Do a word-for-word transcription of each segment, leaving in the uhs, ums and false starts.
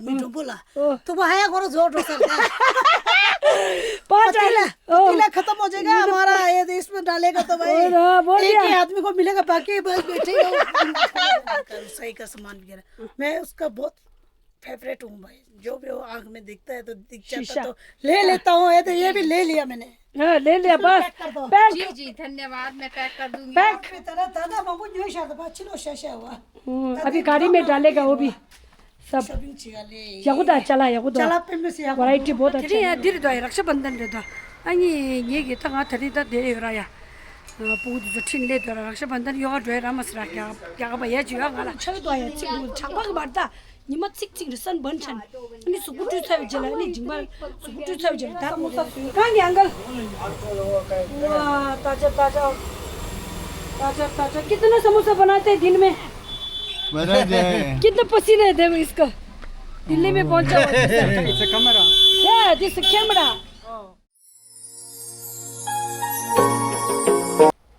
मैं डुबो ला। तो वो है करो जोर जोर से। पाँच पतीला, पतीला खत्म हो जाएगा हमारा, ये तो इसमें डालेगा तो भाई, एक ही आदमी को मिलेगा, बाकी बस बैठे ही रहो। सही का सामान वगैरह मैं उसका बहुत फेवरेट हूँ भाई। जो भी वो आँख में दिखता है तो दिख जाता तो ले लेता हूँ। ये तो, ये भी ले लिया मैंने। हाँ, ले लिया बस। पैक कर दो। पैक। जी जी, धन्यवाद। मैं पैक कर दूंगी। पैक। दादा, दादा, बाबू न्यू शर्ट बा चिलो शशा हुआ। अभी गाड़ी में डालेगा वो भी। सब। शॉपिंग चिगा ले। यागुदा चला यागुदा। चला पे में से यागुदा। वैरायटी बहुत अच्छा है। यार धीरे दो, रक्षाबंधन दे दो। अनि ये ये तंग थरी दा दे रहा या। पूरी जो ठिन ले दो, रक्षाबंधन योगा ड्राई रामस रहा क्या? क्या का भैया जी योगा ला। छवे दो या चिक छापा के बारता। ཉི་མ་ཚིག་ཚིག་རེ་སན་བན་ཆན། ཨ་ནི་གཟུགས་པོ་བཀྲུས་ཚར་བའི་རྗེས་ལ་ཨ་ནི་མཇིང་པ་གཟུགས་པོ་བཀྲུས་ཚར་བའི་རྗེས་ལ་ད་མོ་ས་སུ་གང་གི་ཨང་གལ། वाह ताजा ताजा ताजा ताजा। कितना समोसा बनाते हैं दिन में? बता दे। कितना पसीना है देखो इसका। दिल्ली में पहुंचा हुआ है। It's a camera. Yeah, this is camera.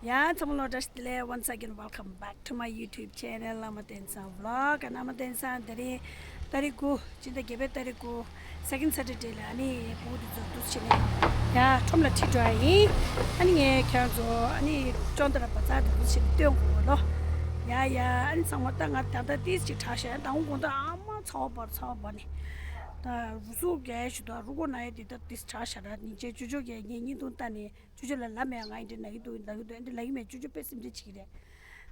ཡ་ཚང་མ་ལོ་བཀྲ་ཤིས་བདེ་ལེགས། Once again welcome back to my YouTube channel བླ་མ་བསྟན་བཟང་vlog. བླ་མ་བསྟན་བཟང་དེ་རིང་ཏ་རིག་དགུ་ཕྱི་ཟླ་བརྒྱད་པའི་ཏ་རིག་དགུ་second Saturday ལ་ཨ་ནི་བུ་དེ་ཚོ་འདུག་བྱས་ནས་ཡ་ཁྲོམ་ལ་ཁྲིད་འགྲོ་ཡ་ཡིན། ཨ་ནི་ངས་ཁྱེད་རང་ཚོ་ཨ་ནི་ཅོན་ཏ་ར་བ་ཛར་དེ་འདུག་བྱས་ནས་སྟོན་དགོས་ལོ། ཡ་ཡ་ཨ་ནི་ཚང་མ་ད་ང་ད་ལྟ་ཏིས་ཅིག་དྲག་ཤག་ད་འོང་དགོང་དག་ཨ་མ་ཚ་བ་འབར་ཚ་བ་འབར་ནས་ད་རུ་སུ་གས་ཞུ་ད་རུ་གོ་ན་ཡ་དེ་ད་ཏིས་དྲག་ཤག་ར་ཉིན་བྱས་ཅུ་ཅོ་གས་ངས་བརྙན་ཐུང་ལྟ་ནས། ཅུ་ཅུ་ལ་ལབ་མེད། ང་འདི་འདྲ་ལབ་ཀྱི་འདུག་ལབ་ཀྱི་འདུག་འདི་ལབ་ཀྱི་མེད། ཅུ་ཅུ་དཔེ་སེམས་ཁྲལ་བྱེད་ཀྱི་རེད།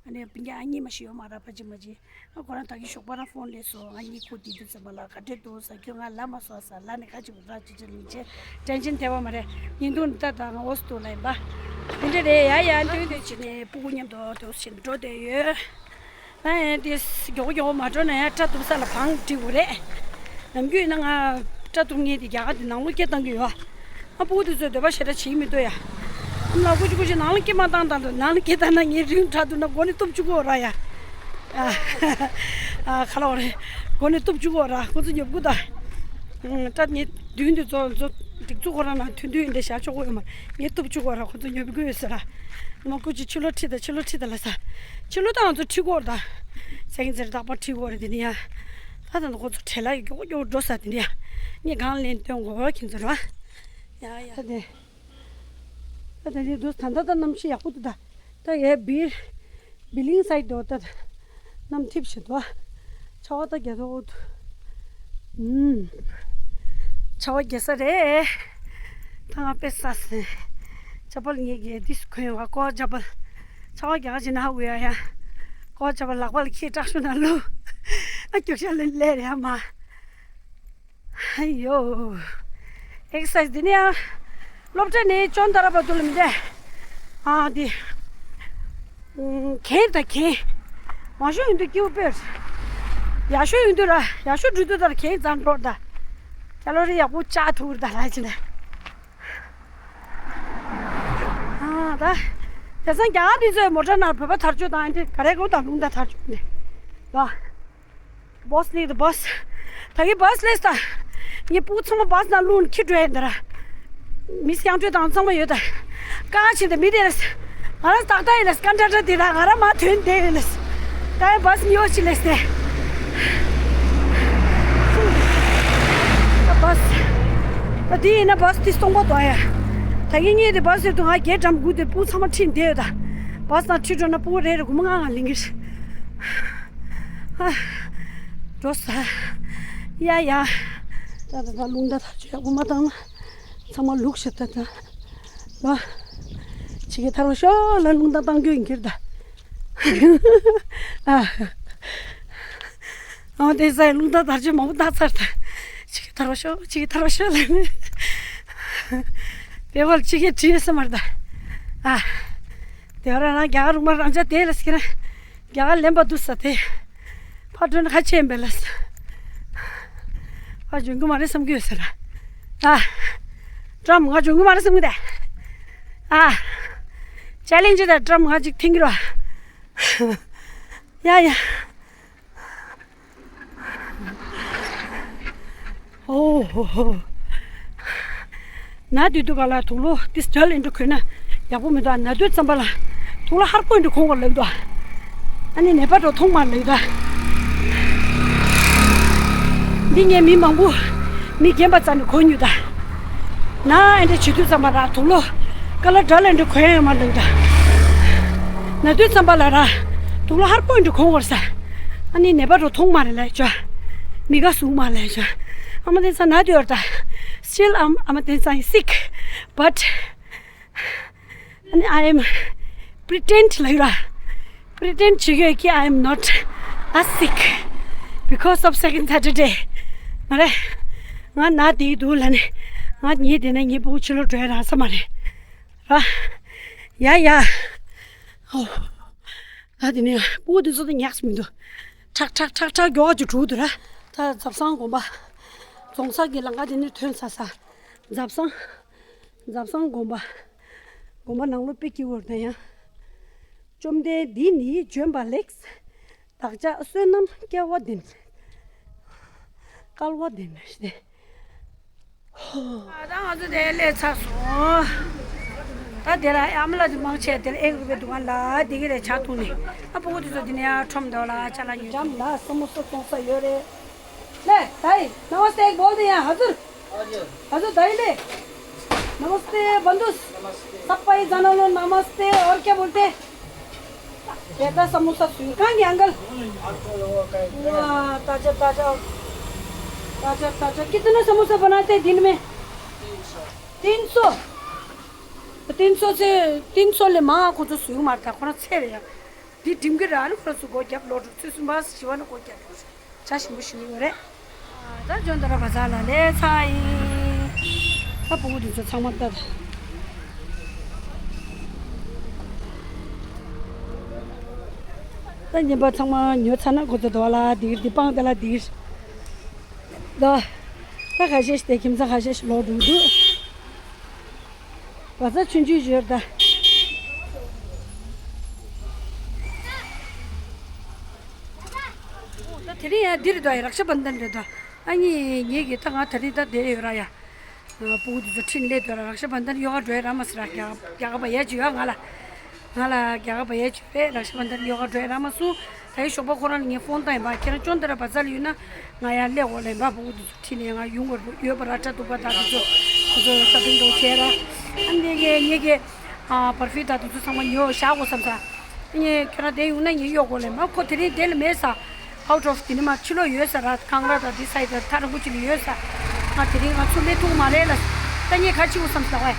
ཨ་ནི་སྤུན་ཀྱག་ཨ་གཉིས་མ་ཞིག་ཡོད་མ་རེད། ཕ་ཅི་མ་ཅི། ཨ་ཁོ་རང་ད་གིན་ཞོགས་པ་རང་ཕོན་སླེབས་སོང་། ང་གཉིས་ཁུག་དེ་དུས་ཙམ་པ་ལ་ག་འདྲས་འདུག་ཟེར། ཁྱོད་ང་ལབ་མ་སོང་ཟེར། ལབ་ནས་ག་ཅིག་ར་ཅི་ཅི་ལིང་ཅེ་ཊེན་ཤན་ཐེབས་པ་མ་རེད། ཉིན་ཐུང་འདི་ད་ད་ང་ཨོ་སི་ཏུ་ལ་ཡིན་པ། དེ་འདྲས་རེད། ཡ་ཡ་འདུག་འདུག་བྱས་ནས་སྤུ་གུ་མཉམ་དུ་དུ་བྱས་ནས་འགྲོ་བསྡད་ཡོད། ཨ་ཡ་དེ་མགྱོགས་མགྱོགས་མ་འགྲོ་ན་ཡ་སྐྲ་གཏུབ་ས་ལ་བང་སྒྲིག་དགོས་རེད། ནམ་རྒྱུན་ཡིན་ན་ང་སྐྲ་གཏུབ་མཁན་དེ་རྒྱ་གར་དེ་ནང་ལོགས་སྐད་བཏང་གི་ཡོད། ཨ་སྤུ་གུ་དེ་ཚོས་འདོད་པ་ཞེ་དྲག་བྱེད་ཀྱི་མི་འདུག་ཡ། ཨ་མ་ལགས་སྐུ་མཁྱེན་སྐུ་མཁྱེན་ནང་ལོགས་སྐད་མ་བཏང་བཏང་དང་། ནང་ལོགས་སྐད་བཏང་ན་ངའི་རིང་དྲགས་འདུག་ན་མགོ་ནས་གཏུབ་བཅུག་གོ་ར་ཡ། ཨ་ཨ་ཁ་ལོ་རེད། མགོ་ནས་གཏུབ་བཅུག་གོ་ར། ཁོ་ཚོ་ཉོབ་གུ་ད། སྐྲ་ནི་མདུན་དུ་ཚོ་ཚོ་སྒྲིག་འཛུགས་ཁོ་རང་ནང་མཐུན་མཐུན་འདྲ་བཞག་ཆོག་གོ་ཡོད་མ། ངས་གཏུབ་བཅུག་གོ་ར། ཁོ་ཚོ་ཉོབ་གུ་ཡོད་ཟེར་ར། ཨ་མ་སྐུ་མཁྱེན་ཕྱི་ལོགས་ཁྲིད་དང་ཕྱི་ལོགས་ཁྲིད་དང་ལ་ས། ཕྱི་ལོགས་ད་ང་ཚོ་ཁྲིད་གོ་ར་ད། སེང་ཟེར་རྟག་པར་ཁྲིད་གོ་ར་དེ་ནི་ཡ། ད་ད་ཁོ་ཚོ་བྲེལ་ལ་ཡོད་ཀྱོག་འགྲོ་ས་དེ་ནི་ཡ། ངས་གང་ལེན་སྟོན་གོ་ཁྱེད་ཚོ་ར། ཡ་ཡ་དེ། ད་དེ་འདུག་ད་ད་ད་གནམ་གཤིས་ཡག་པོ་འདུག་ད། ད་ཡའི་བིལ་བིལ་ལིང་སའིཌ་དུ་ད་གནམ་འཐིབས་བཞིན་འདུག་ཆར་པ་ད་རྒྱག་འདུག་ཨུམ། ཆར་པ་རྒྱག་ས་རེད། ད་ང་དཔེ་ས་སེ། ཅ་པལ་ངེད་ཀྱིས་འདི་གོན་ཡོང་བ། ཀོ་ཅ་པལ། ཆར་པ་རྒྱག་ག་ཕྱིན་ན་ཧ་གོ་ཡ་ཡ། ཀོ་ཅ་པལ་ལག་པ་ལ་ཁྱེར་སྐྲག་ཤོར་ན་ལོ། ཨ་སྐྱོ་ཤ་ལེ་ལེ་རེད་ཨ་མ། ཨ་ཡོ། ཨེག་སར་སའིཛ་འདི་ནི་ཨ། སློབ་གྲྭ་ནས་ཅོན་ཏ་ར་བར་དུ་ལ་མི་འདྲ། ཨ་འདི། གྱེན་དང་གྱེན། མང་ཤོས་ཡིན་དུས་སྐྱིད་པོ་དཔེ། ཡག་ཤོས་ཡིན་དུས་ར་ཡག་ཤོས་འགྲོ་དུས་ལྟར་གྱེན་ཙམ་འགྲོ་ད། ཁྱ་ལོ་རི་ཡག་པོ་བཅག་ཐུབ་ར་ད་ལ་ཅི་ན། ཨ་ད། དེང་སང་རྒྱ་གར་འདི་ཚོའི་མོ་ཊ་ནང་བོད་པ་དར་ལྕོག་དང་འདི་ག་རེ་གོ་དང་རླུང་རྟ་དར་ལྕོག་འདི། ལ། བྷ་སི་སླེབས་འདུག་བྷ་སི། ད་གིན་བྷ་སི་སླེབས་ད། ངའི་སྤུ་གུ་ཚང་མ་བྷ་སི་ནང་བླུགས་ནས་ཁྱེར་འགྲོ་ཡ་ཡིན་ད་ར། མི་སི་ཡང་སྤྲོད་དང་ཚང་མ་ཡོད་ད། ཀ་ཆེན་ད་མི་དེ་ལས། ང་རང་ཏག་ཏག་ཡིན་ལས། ཀ་འདྲ་འདྲ་དེ་ད་ང་རང་མ་ཐོན་བསྡད་ཡིན་ལས། ད་ཡང་བྷ་སི་ཉོ་ཅི་ལས་ཏེ། ད་བྷ་སི། ད་དེ་ཡིན་ན་བྷ་སི་དེ་སྟོང་པ་དོ་ཡ། ད་གིན་ངས་དེ་བྷ་སི་ཡོད་དུ་ང་བརྒྱད་འགྲམ་སྒུག་དེ་སྤུ་གུ་ཚང་མ་ཁྲིད་བསྡད་ཡོད་ད། བྷ་སི་ནང་ཁྲིད་འགྲོ་ན་སྤུ་གུ་རེ་རེ་སྒོར་མོ་ལྔ་ལྔ་ལེན་གི་རེད། ཨ། འགྲོ་ས། ཡ་ཡ། ད་ད་ད་རླུང་རྟ་དར་ལྕོག་ཡག་པོ་མ་བཏང་ན། ཚང་མ་ལུག་ཤི་ད་ད། ལ། ཕྱི་གི་ཐར་བ་ཤོག་ལ་རླུང་རྟ་བཏང་རྒྱུ་ཡིན་གྱི་རེད་ད། ཨ། ཨ་དེ་ས་རླུང་རྟ་དར་ལྕོག་མང་པོ་བཏང་ཚར་ད། ཕྱི་གི་ཐར་བ་ཤོག་ཕྱི་གི་ཐར་བ་ཤོག་ལ་ནི། དེ་བར་ཕྱི་གི་བྲིས་ས་མར་ད། ཨ། དེ་བར་རང་རྒྱ་གར་རུ་མ་རང་ཅག་དེ་ལ་སྐྱེ་ན། རྒྱ་གར་ལེན་པ་འདུག་ས་དེ། ཕར་འགྲོ་ན་ཁ་ཆེ་ཡིན་པས་ལགས། ཕར་འཇོན་གི་མ་རེད་བསམ་གི་ཡོད་ཟེར། ཨ། ཀྲམ་ང་འཇོན་གི་མ་རེད་བསམ་གི་ད། ཨ། ཅ་ལེན་ཇི་ད་ཀྲམ་ང་ཅིག་འཐེན་གི་རོ། ཡ་ཡ། ཨོ་ཧོ་ཧོ། ན་དུས་དུ་ག་ལ་དུག་ལོག་ཏི་སི་ཏལ་ཨིན་དུ་གོན་ན་ཡག་པོ་མི་འདུག་ན་དུས་ཙམ་པ་ལ་དུག་ལོག་ཧར་པོ་ཨིན་དུ་གོན་དགོས་ལབ་འདུག་ཨ་ནི་ནད་པ་འགྲོ་མཐོང་མ་ལབ་འདུག་དེ་ངས་མི་མང་པོ་མི་རྒན་པ་རྩ་ནས་གོ་མྱོང་ད། ན་ཨེ་འདྲ་བྱེད་དུས་ཙམ་པ་ར་དུག་ལོག་ཀ་ལ་འདྲ་ལ་འདྲ་གོན་ཡ་ཡོད་མ་རེད་ད། ན་དུས་ཙམ་པ་ལ་ར་དུག་ལོག་ཧར་པོ་འདྲ་གོན་བར་ས། ཨ་ནི་ནད་པ་རོ་མཐོང་མ་རེད་ལ་ཅོ། མི་ག་སུ་མ་ལ་ཅོ། ཨ་མ་དེ་ཚ་ན་དུས་ཡོད་ད། Still I'm I'm a sick but ཨ་ནི་I am pretend ལ་ཡོད་ར། Pretend བྱེད་ཡོད་ཀི I am not as sick because of second Saturday མ་རེད། ང་ན་དེ་འདུག་ལ་ནི། ང་ཉིད་དེ་ན་ངའི་སྤུ་གུ་ཕྱི་ལོགས་འགྲོ་ཡ་རག་ས་མ་རེད་ར། ཡ་ཡ། ཨོ། ད་དེ་ནས་སྤུ་གུ་དེ་ཚོ་དེ་ཉག་སུ་མི་འདུག་ཁྲག་ཁྲག་ཁྲག་ཁྲག་མགྱོགས་ཀྱི་འགྲོ་འདུག་ར། ད་ཛབ་སང་དགོན་པ། རྫོང་སར་གྱི་ལམ་ཁ་དེ་ནས་ཐོན་ཚར་ས། ཛབ་སང་། ཛབ་སང་དགོན་པ། དགོན་པ་ནང་ལོགས་དཔེ་སྐྱིད་པོ་རེད་ད་ཡང་། བཅོམ་ལྡན་འདས་ནི་བྱོན་པ་ལེགས། བདག་ཅག་བསོད་ནམས་སྐལ་བ་ལྡན། སྐལ་བ་ལྡན་ཞེས་ཏེ། ད་ང་ཚོ་དེ་སླེབས་ཚར་སོང་། ད་དེ་ལ་ཨ་མ་ལགས་དེ་མང་ཆེ་དེ་ལ་ཨེ་རུ་པའི་དུ་ག་ལ་དེ་གི་རེ་ཆ་ཐུང་ནི། ཨ་སྤུ་གུ་དེ་ཚོ་དེ་ནས་ཨ་ཁྲོམ་དོ་ལ་ཅ་ལག་ཉོས། འཇམ་ལ་སོ་མོ་སོ་གཏོང་ས་ཡོད་རེད། ལེ་ད་ཡི་ནམ་སྟེ་བོལ་དེ་ཡ་ཧ་ཟུར། ཨ་ཟུ་ད་ཡི་ལེ། नमस्ते बंधुस। सब भाई जाना लो नमस्ते। और क्या बोलते हैं? बेटा समोसा स्वीट। कहाँ गया अंकल? वाह, ताजा ताजा। ताजा ताजा। कितना समोसा बनाते हैं दिन में? तीन सौ। तीन सौ से तीन सौ ले माँ को तो स्वीट मारता कौन अच्छे रे यार। दी टीम के रान को सुगो क्या लोड से सुबह शिवन को क्या लोड। བྱ་ཞིམ་པོ་ཞིག་ཡོད་རེད། ད་ཇོ་འདི་ར་བ་ཛར་ལ་སླེབས་ཚར་ཡིན། ད་སྤུ་གུ་འདི་ཚོ་ཚང་མ་ལྟ། ད་ཉིན་པ་ཚང་མ་ཉོ་ཚར་ན་ཁོ་ཚོ་དོ་ལ་འདིར་འདི་སྤང་དེ་ལ་འདིར། ད་ད་ཁ་ཤས་ཤིག་དེ་ཁྱིམ་ཚང་ཁ་ཤས་ཤིག་ལོག་འགྲོ་འདུག་བ་ཛར་ཆུང་ཆུང་ཡོད་ད། ད་དེ་རིང་ཡང་འདིར་འདུག་ཡ་རཀ་ཤ་བན་དན་རེད་ད། ཨ་ནི་ངེད་ཀྱི་ད་ང་དེ་རིང་ད་བསྡད་ཡོད་ར་ཡ། སྤུ་གུ་དེ་ཚོ་ཁྲིད་སླེབས་འདུག་ར། རཀ་ཤ་བན་དན་ཡོ་ག་འགྲོ་ཡ་རག་མ་སོང་ར། རྒྱ་གར་རྒྱ་གར་བ་ཡ་ཅིག་ཡོད་ང་ལ། ང་ལ་རྒྱ་གར་བ་ཡ་ཅིག་རེད། རཀ་ཤ་བན་དན་ཡོ་ག་འགྲོ་ཡ་རག་མ་སོང་། ད་ཡི་ཞོགས་པ་ཁོ་རང་ལ་ངས་ཕོན་བཏང་ཡིན་པ། ཁྱེད་རང་ཅོ་འདི་ར་བ་ཛར་ལ་ཡོད་ན་ང་ཡར་སླེབས་འོག་ལ་ཡིན་པ། སྤུ་གུ་དེ་ཚོ་ཁྲིད་ནས་ང་ཡོང་དགོས་རེད། ཡོད་པ་ར་ཁྲ་གཏུག་པ་དང་དེ་ཚོ་ཁོ་ཚོ་ཤོ་པིང་འགྲོ་བྱས་ར། ཨ་ནི་ངས་ངེད་ཀྱི་པར་ཕིའུམ་དང་དེ་ཚོ་ཚང་མ་ཉོ་བཞག་དགོས་བསམ་ས། ངས་ཁྱོད་རང་དེ་ཡོང་ན་ངས་གཡོག་དགོས་ལེ་མ། ཁོ་དེ་རིང་དེ་ལ་མེད་ས། out of དེ་ནི་མ་ཕྱི་ལོགས་ཡོད་ས་ར། ཀང་ར་དང་དེ་སའི་དེ་ཐག་རིང་པོ་ཅིག་ལ་ཡོད་ས། ང་དེ་རིང་ང་ཚོ་སླེབས་ཐུབ་མ་རེད་ལ། ད་ངས་ག་ཅི་འོ་བསམ་ས་བས།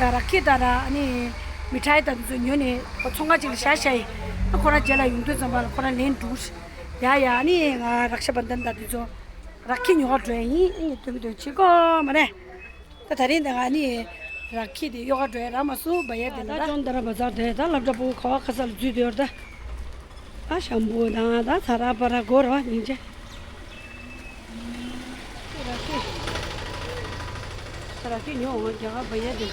ཡ་ར་ཁི་ད་ར་ཨ་ནི་མི་ཁྲའི་དང་དེ་ཚོ་ཉོ་ནས་ཁོ་ཚོང་ཁང་ཅིག་ལ་བཞག་བཞག་ཡིན། ཨ་ཁོ་རང་རྗེས་ལ་ཡོང་དུས་ཙམ་པ་ལ་ཁོ་རང་ལེན་འགྲོ། ཡ་ཡ་ཨ་ནི་ང་རཀ་ཤ་བན་དན་དང་དེ་ཚོ་ར་ཁི་ཉོ་ག་འགྲོ་ཡ་ཡིན། ཨ་ནི་དོན་དོན་བྱེད་དགོས་མ་རེད། ད་ད་རིང་ད་ང་ནི་ར་ཁི་དེ་ཡོ་ག་འགྲོ་ཡ་རག་མ་སོང་བ་ཡ་དེ་ལ། ད་ཅོང་ད་ར་བ་ཛར་དེ་ད་སློབ་གྲྭ་སྤུ་གུ་ཁ་བ་ཁ་ས་ལ་འཛུལ་དེ་ཡོད་ད། ད་ཤམ་པུ་དང་ད་ཚ་ར་པ་ར་སྒོ་ར་བ་སྙིང་རྗེ། ར་ཁི། ར་ཁི་ཉོ་འོང་རྒྱ་གར་བ་ཡ་དེ།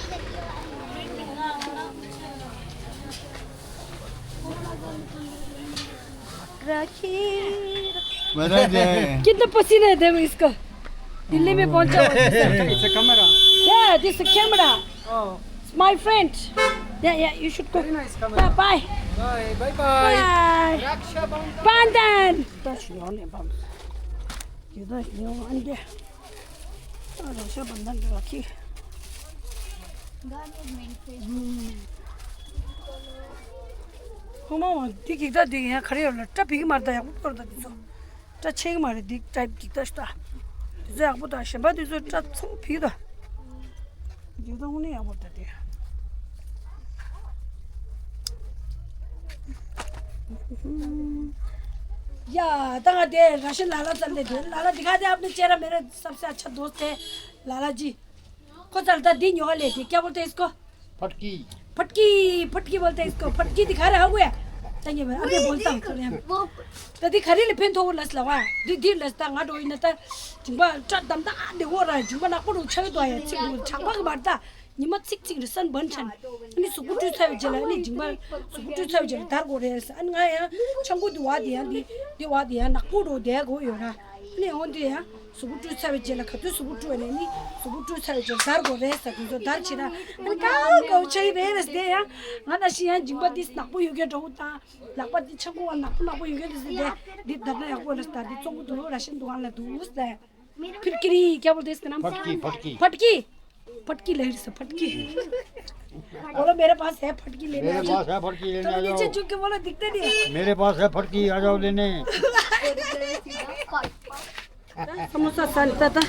राखी। बता दे। कितना पसीना है, देखो इसका। दिल्ली में पहुंचा हुआ है। It's a camera. Yeah, this is camera. Oh. It's my friend. Yeah, yeah, you should go. Very nice camera. Bye, bye. Bye, bye, bye. Bye. Rakshabandhan. बंधन। ये तो नहीं होने बम। ये तो नहीं होने। रक्षाबंधन राखी। ཁོ་མ་འོང་འདི་གིག་ད་འདི་ཡང་ག་རེ་ཡོད་ལ་སྐྲ་བིག་མ་རེད་ད། ཡག་པོ་ཕོར་ད་འདི་ཚོ་སྐྲ་ཆད་གི་མ་རེད། འདི་ཊའིབ་གིག་ད་ཤི་ད། འདི་ཚོ་ཡག་པོ་ད། གཞན་པ་འདི་ཚོ་སྐྲ་ཚང་བིག་ད། འདི་ད་དངོས་གནས་ཡག་པོ་ད་འདི། या, ད་ང་དེ་ར་ཤི་ལ་ལ་ཙལ་ལེ་དེ། ལ་ལ་दिखा दे आपने चेहरा मेरे सबसे अच्छा दोस्त है लाला जी। ཁོ་ཚར་ད་འདི་ཉོ་ག་ལས་དེ། क्या बोलते हैं इसको? फटकी। फटकी, फटकी बोलते हैं इसको। फटकी दिखा रहा है वो। ད་ངས་ཨ་ཕས་བོལ་དང་ཁོ་རེ། ད་འདི་ག་རེ་ལ་ཕན་ཐོགས་ལ་སླ་བ། འདི་འདི་ལ་ད་ང་འགྲོ་ཡིན་ན་ད་མཇིང་པ་སྐྲ་དམ་ད་ཨ་འདི་འོ་ར། མཇིང་པ་ནག་པོ་རུ་ཆགས་འདུག་ཡ། ཚིག་འདུག་ཆག་པ་གི་མར་ད་ཉི་མ་ཚིག་ཚིག་རེ་སན་བན་ཆན། ཨ་ནི་གཟུགས་པོ་བཀྲུས་ཚར་བའི་རྗེས་ལ་ཨ་ནི་མཇིང་པ་གཟུགས་པོ་བཀྲུས་ཚར་བའི་རྗེས་ལ་དར་དགོས་རེད་ཟེར། ཨ་ནི་ང་ཡང་ཆང་ཁུ་འདི་བ་དེ་ཡང་འདི་འདི་བ་དེ་ཡང་ནག་པོ་རུ་བསྡད་དགོས་ཡོད་ར། ཨ་ནི་འོ་འདི་ཡང་། གཟུགས་པོ་བཀྲུས་ཚར་བའི་རྗེས་ལ་ག་དུས་གཟུགས་པོ་བཀྲུས་ནས་ནི་གཟུགས་པོ་བཀྲུས་ཚར་བའི་རྗེས་ལ་དར་དགོས་རེད་ཟེར། དེ་ཚོ་དར་ཕྱིན་ན་ཨ་ནི་དཀར་དཀར་ཆགས་ཀྱི་རེད་རེད་ཟེར། དེ་ཡང་ང་ན་ཤི་ཡང་མཇིང་པ་འདི་ནག་པོ་ཡོད་མཁན་འདྲ་བོ་དང་ལག་པ་འདི་ཆང་ཁུ་བ་ནག་པོ་ནག་པོ་ཡོད་མཁན་འདི་ཟེར། དེ་འདི་དར་ན་ཡག་པོ་རེད་ཟེར། དེ་བཙོང་གི་འདུག་ར་ཤན་འདུག་ཨ་ལ་འདུག་ཟེར། फिरकिरी, क्या बोलते हैं इसका नाम? फटकी, फटकी। फटकी। फटकी ले रही सर, फटकी। बोलो, मेरे पास है फटकी लेने मेरे आ जाओ। पास है फटकी लेने तो आ नीचे जाओ। झुक के बोलो, दिखते नहीं है। मेरे पास है फटकी, आ जाओ लेने। समोसा सान, ताता।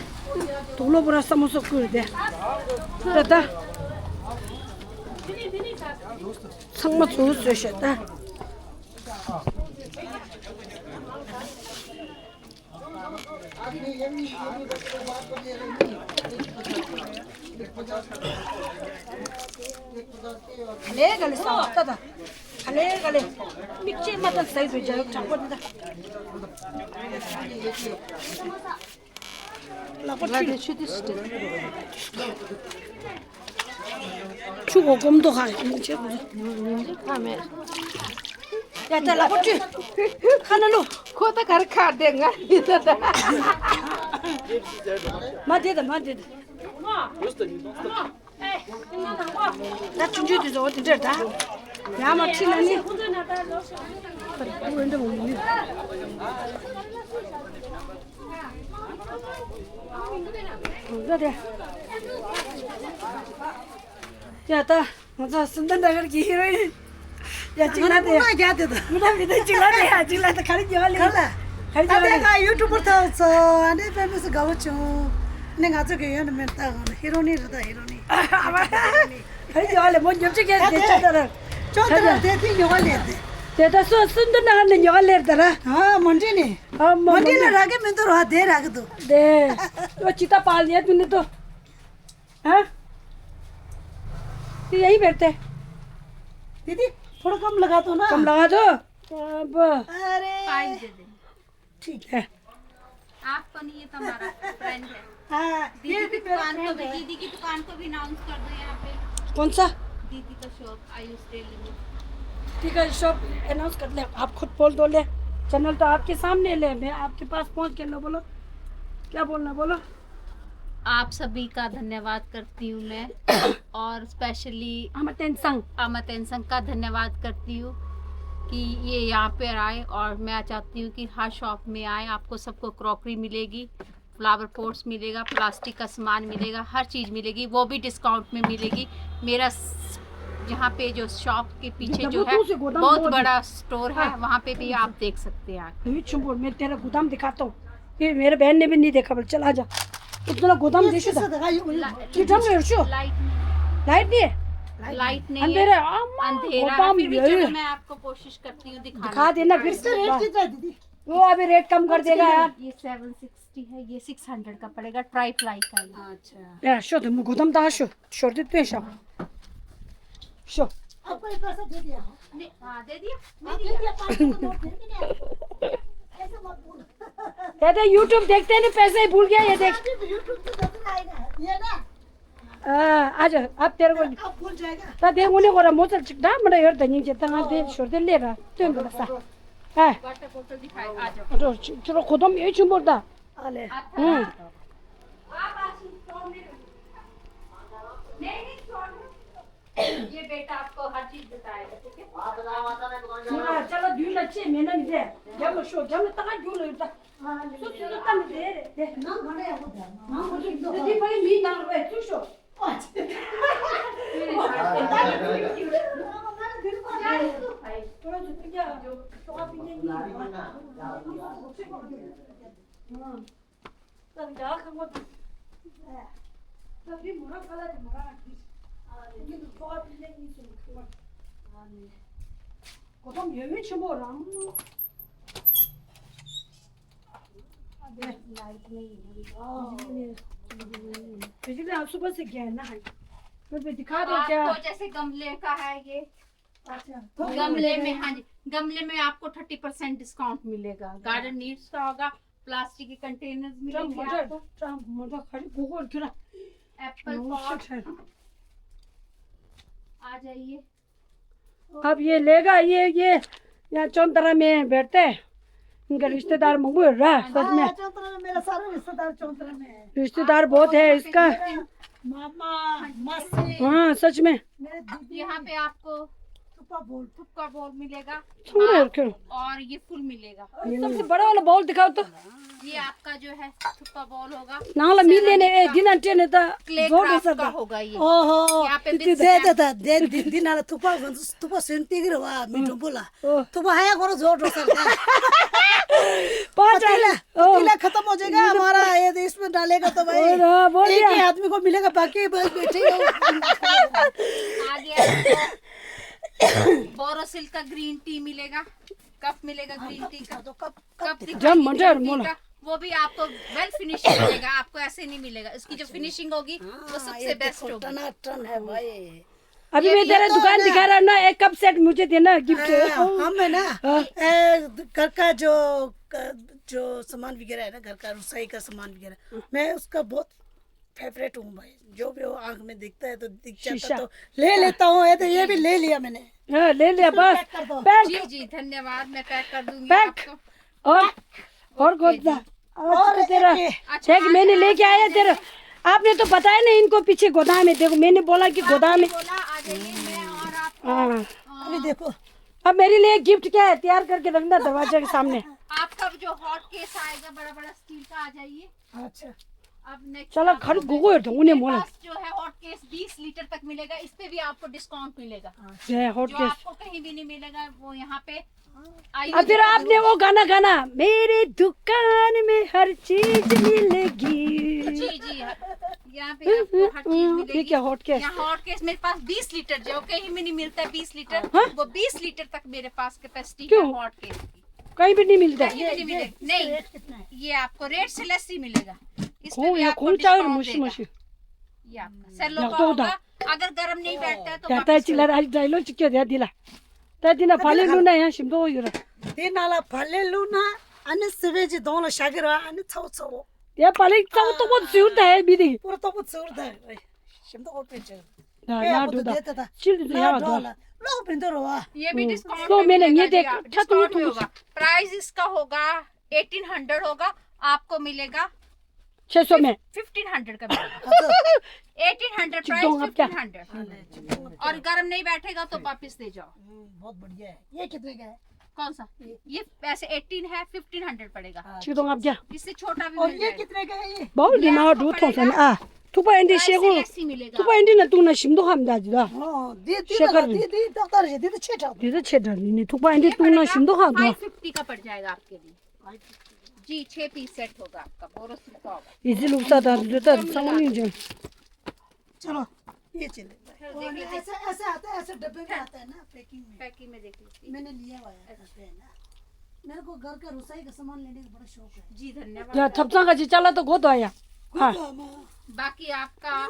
तुगलो बोरा समोसा कुर दे। ताता। संगमा चूस से शता। खले गले साफ तदा। खले गले। मिक्सचर मत सही हो जाए, चपट दा। लपट लगे छुट्टी छुट्टी। ཆུ་འོ་སྒོམ་མདོ་ཁ་ཡིན་ཆེ་བུ། ཁ་མེད། ཡ་ད་ལ་ཁོ་ཆུ། ཁ་ན་ལོ། ཁོ་ད་གར་ཁ་དེ་ང་ཡིན་ད་ད། མ་དེ་ད་མ་དེ་ད། ད་ཆུང་ཆུང་དེ་ཚོ་འོ་དེ་འདྲ་ད། ཡ་མ་ཁྲི་ན་ནི། འོ་འདྲ་མ་ཡིན། འོ་ད་དེ། ཡ་ད། ང་ཚོ་སུམ་མདའ་ན་གར་གྱི་ཧི་རོ་ཡིན། ཡ་གཅིག་ལ་དེ། ང་རྒྱ་དེ་དང་། མི་ད་མི་ད་གཅིག་ལ་དེ་ཡ་གཅིག་ལ་དེ་ག་རེ་རྒྱ་ལེ། ག་ལ། ག་རེ་ད་རྒྱ་དེ་ལེ། ང་ཡུ་ཊུབ་པར་ཐོག་ཚོ་ཨ་ནི་ཕེ་མི་སི་དགའ་བོ་བྱུང་། ནི་ང་ཚོ་གི་ཡོན་མེད་ད་ག་ཧི་རོ་ནི་རེད་ད་ཧི་རོ་ནི། ག་རེ་རྒྱ་ལེ་མོ་ཉོབ་ཅིག་གས་དེ་ཆ་ད་ར། ཅོ་ད་ར་དེ་དེ་ཉོ་བ་ལེ་དེ། དེ་ད་སོ་སུམ་མདའ་ན་གར་ནས་ཉོ་བ་ལེ་ད་ར། ཨ་མོན་ཊི་ནི། ཨ་མོན་ཊི་ལ་ར་གི་མི་འདུག་ར་དེ་ར་གི་འདུག་དེ། ཨོ་ཅི་ད་པཱལ་ཡ་དུ་ནི་དོ། हाँ? ये यहीं बैठते हैं। दीदी, थोड़ा कम लगा दो ना। कम लगा दो। अब अरे। पाँच दे दें। ठीक है। आपको नहीं, ये तो हमारा फ्रेंड है। हाँ, दीदी ये भी की मेरा दुकान को फ्रेंड भी, है। दीदी की दुकान को भी अनाउंस कर दो यहाँ पे। कौन सा? दीदी का शॉप, आयुष डेली में। ठीक है, शॉप अनाउंस कर ले, आप खुद बोल दो ले। चैनल तो आपके सामने ले, मैं आपके पास पहुँच के लो, बोलो। क्या बोलना, बोलो। आप सभी का धन्यवाद करती हूँ मैं। और स्पेशली अमर तेनसंग। अमर तेनसंग का धन्यवाद करती हूँ कि ये यहाँ पर आए, और मैं चाहती हूँ कि हर शॉप में आए, आपको सबको क्रॉकरी मिलेगी, फ्लावर पॉट्स मिलेगा, प्लास्टिक का सामान मिलेगा, हर चीज़ मिलेगी, वो भी डिस्काउंट में मिलेगी। मेरा स- यहाँ पे जो शॉप के पीछे जो है, बहुत बड़ा स्टोर है, वहाँ पे भी आप देख सकते हैं आके। मैं तेरा गोदाम दिखाता हूँ। ये मेरे बहन ने भी नहीं देखा, बोले, "चल, आ जा।" इतना गोदाम ये देखो। किससे दिखाई हुई? ला- ये ड्रम में रखो। लाइट नहीं। लाइट नहीं है? लाइट नहीं है। अंधेरा है। अम्मा, अंधेरा है, गोदाम फिर भी ये चलो, है। मैं आपको कोशिश करती हूँ दिखाने दिखा देना की। फिर इसका से। रेट कितना है, दीदी? वो अभी रेट कम कर देगा यार। ये सेवन सिक्सटी है, ये सिक्स हंड्रेड का पड़ेगा, ट्राई प्लाई का है ये। अच्छा। यार, शो तो मैं गोदाम दा शो, शो दे तू शो। शो। आपको एक पैसा दे दिया। नहीं, हाँ, दे दिया। हाँ, दे दिया, पाँच सौ का नोट दे दिया। ऐसे मत बोल। कहते हैं, YouTube देखते नहीं, पैसे ही भूल गया, ये देख। अभी तो YouTube से नजर आएगा, ये ना। हाँ, आ जाओ, आप तेरे को। अब भूल जाएगा। ता दे उन्हें को रा मोचल चिक डा, मड़ा योर दनिंग जे ता दे शोर दे ले रा, तुम बोला सा। हाँ। वाटर बॉटल दिखाए, आ जाओ। तो चलो, खुदम ये चुम बोलता। आ ले। हम्म। आप आज स्टोर में रहो। नहीं, नहीं, स्टोर में। ये बेटा आपको हर चीज बताएगा, ठीक है? हाँ, चलो, दूर अच्छे, मैंने नहीं दे। जब शो, जब तक दूर लगता। हाँ, सो, सो, तब दे रे, दे। ना, मरे हो जा। हाँ, वो तो दीदी भाई, मी ना रे, तू शो। अच्छा। थोड़ा सा पीछे, जो, तो आप पीछे नहीं। हाँ। ད་ཡག་ཁང་པ་དང་། ད་རི་མོ་ར་ཁ་ལ་རི་མོ་ར་ཁ་ཁྱི། ཨ་ནི་ཁྱི་དུ་ཁོ་བ་པི་ལེ་གཉིས་སུ་ཁང་པ། ཨ་ནི་གོ་ཐོམ་ཡོད་མེད་ཆེན་པོ་རང་། ཨ་ནི་ལའིཊ་ནི་ཡིན་ནི། ཨ་ནི་བི་ཇི་ལི་ཨ་སུ་པ་སི་གེ་ན་ཧ། ཁོ་པེ་དི་ཁ་དོ་ཀྱ། आपको जैसे गमले का है ये। अच्छा। गमले में, हाँ जी, गमले में आपको थर्टी परसेंट डिस्काउंट मिलेगा। गार्डन नीड्स का होगा, प्लास्टिक के कंटेनर्स मिलेंगे आपको। ट्रम्प मोटा खड़ी गोगोल गिरा। Apple pot. आ जाइए। अब ये लेगा, ये, ये यहाँ चौंतरा में बैठते हैं। इनका रिश्तेदार मंगू है, सच में। हाँ, चौंतरा में मेरा सारा रिश्तेदार चौंतरा में है। रिश्तेदार बहुत है इसका। मेरा मामा, मासी। हाँ, सच में। मेरे दीदी। यहाँ पे आपको थुक्पा बोल। थुक्पा बोल मिलेगा। और ये फुल मिलेगा। सबसे बड़ा वाला बाउल दिखाओ तो। ये आपका जो है थुक्पा बॉल होगा। ནང་ལ་མི་སླེབས་ནས་ཨེ་འདི་ན་སྤྲད་ནས་ད་ཀླེ་ཛོར་འགྲོ་ས་ཀྲབ་ཀ་ད། ཧོ་ག་ཡེ། ཨོ་ཧོ། ཡ་པེ་དེ་དེ་དེ་དེ་དེ་དེ་འདི་ནང་ལ་ཐུག་པ་གོན་ཐུག་པ་སོན་ཏི་གི་རེད་བ་མི་འགྲོ་པོ་ལ། ཨོ། ཐུག་པ་ཧ་ཡ་གོ་ར་ཛོར་འགྲོ་ས་རེད་ད། पाँच पतीला। ओ। पतीला खत्म हो जाएगा हमारा, ये तो इसमें डालेगा तो भाई। ओ ना, बोल एक दिया। ही आदमी को मिलेगा, बाकी बस बैठे हो। आगे आपको बोरोसिल का ग्रीन टी मिलेगा, कप मिलेगा ग्रीन टी का। तो कप, कप कप दिखा जम दीजिए मटर ग्रीन टी मोला। का, वो भी आपको वेल फिनिश मिलेगा, आपको ऐसे नहीं मिलेगा। इसकी जो फिनिशिंग होगी, वो हाँ, सबसे ये बेस्ट देखो, होगी। टनाटन है भाई। अभी ये मैं भी तेरा तो दुकान है ना। दिखा रहा हूँ ना, एक कप सेट मुझे देना गिफ्ट। हाँ, हम है ना, हाँ। ए, घर का जो, जो सामान वगैरह है ना, घर का रसोई का सामान वगैरह, मैं उसका बहुत फेवरेट हूँ भाई। जो भी वो आँख में दिखता है तो दिख जाता शीशा। तो ले लेता हूँ। ये तो, ये भी ले लिया मैंने। हाँ, ले लिया इसको बस। पैक कर दो। पैक। जी, जी, धन्यवाद, मैं पैक कर दूंगी पैक। आपको। और, और ओके कौन सा? जी। और और तो तेरा एक ये अच्छा, देख, मैंने आज लेके आया आपको तेरा। आपने तो बताया ना इनको पीछे गोदाम है। देखो, मैंने बोला कि आपने गोदाम है। बोला, आ जाइए, मैं और आप, हाँ। अ, अभी देखो। अब मेरे लिए गिफ्ट क्या है, तैयार करके रखना दरवाजे के सामने। आपका जो हॉट केस आएगा बड़ा बड़ा स्टील का, आ जाइए। अच्छा। अब नेक्स्ट चला, आपको खरीद गोगो है तो उन्हें मेरे मोला। पास जो है हॉट केस बीस लीटर तक मिलेगा, इस पे भी आपको डिस्काउंट मिलेगा। ये हॉट जो केस। आपको कहीं भी नहीं मिलेगा, वो यहाँ पे आइए। अब फिर आपने वो गाना गाना, मेरी दुकान में हर चीज मिलेगी। जी, जी, हाँ। यहाँ पे आपको हर चीज हम्म, ये मिलेगी। क्या हॉट केस? यहाँ हॉट केस मेरे पास बीस लीटर जो कहीं भी नहीं मिलता है, बीस लीटर, हाँ? वो बीस लीटर तक मेरे पास कैपेसिटी है क्यों? हॉट केस की। कहीं भी नहीं मिलता है? कहीं भी नहीं मिलेगा। नहीं, ये आपको रेट से लेस ही मिलेगा। इस पे कौन, भी ये आपको कौन सा है? डिस्काउंट मुशी, देगा। मुशी। ये आपका सेलो का होगा। अगर गर्म नहीं बैठता है तो वापस कर दो। चिल्ला रहा है, डायलॉग चिक्के दिया दिला। ད་འདི་ན་བག་ལེབ་བླུགས་ན་ཡང་ཞིམ་མདོག་ཡོད་ར། དེ་ནང་ལ་བག་ལེབ་བླུགས་ན་ཨ་ནི་སི་པན་གྱི་གདོང་ལ་ཤ་གི་ར་ཨ་ནི་ཚ་བོ་ཚ་བོ། དེ་བག་ལེབ་ཚ་བོ་ཏོག་པོ་ཟུར་ད་ཡ་མི་དེ། པུ་ར་ཏོག་པོ་ཟུར་ད་ཡ་ཞིམ་མདོག་པོ་དཔེ་ཆེ། ད་ན་འགྲོ་ད་ཅིལ་དུ་ཡ་འགྲོ་ལ་ལོག་མི་འདུག་ར་བ། ये भी डिस्काउंट में मिलेगा जी, डिस्काउंट में होगा। प्राइस इसका होगा एटीन हंड्रेड होगा, आपको मिलेगा छह सौ में। फिफ्टीन हंड्रेड का मिलेगा। Eighteen hundred price, fifteen hundred. और गर्म नहीं बैठेगा तो वापस दे जाओ। हम्म, बहुत बढ़िया है। ये कितने का है? कौन सा? ये। ये वैसे एटीन है, फिफ्टीन हंड्रेड पड़ेगा। हाँ। इससे छोटा भी और मिल ये जाएगा। कितने का है ये? बहुत ये दिमाग आपको दो पड़ेगा। हाँ। ཐུག་པ་ཨེ་འདྲ་ཤེ་གོ། ཐུག་པ་ཨེ་འདྲ་ན་བཏུང་ན་ཞིམ་མདོག་ཧ་མི་འདུག་ད། འདི་འདི་ཤེ་ཀར་འདི་འདི་ཏག་ཏག་རེད། འདི་ད་ཆེ་དྲགས། འདི་ད་ཆེ་དྲགས་ནི་ནི་ཐུག་པ་ཨེ་འདྲ་བཏུང་ན་ཞིམ་མདོག་ཧ་འདུག་ཕའིབ་ཕིབ་ཊི་का पड़ जाएगा आपके लिए। जी, छह पीस सेट होगा आपका, बोरोसिल का होगा। इजी लुक सा दा दे ता सामान नहीं जो। चलो, ये चले। और ऐसे, ऐसे आता है, ऐसे डब्बे में आता है ना, पैकिंग में। पैकिंग में देख लीजिए। मैंने लिया हुआ है, घर पे है ना। मेरे को घर का रसोई का सामान लेने का बड़ा शौक है। जी, धन्यवाद। या थपसा का जी चला तो गोद आया। हाँ। बाकी आपका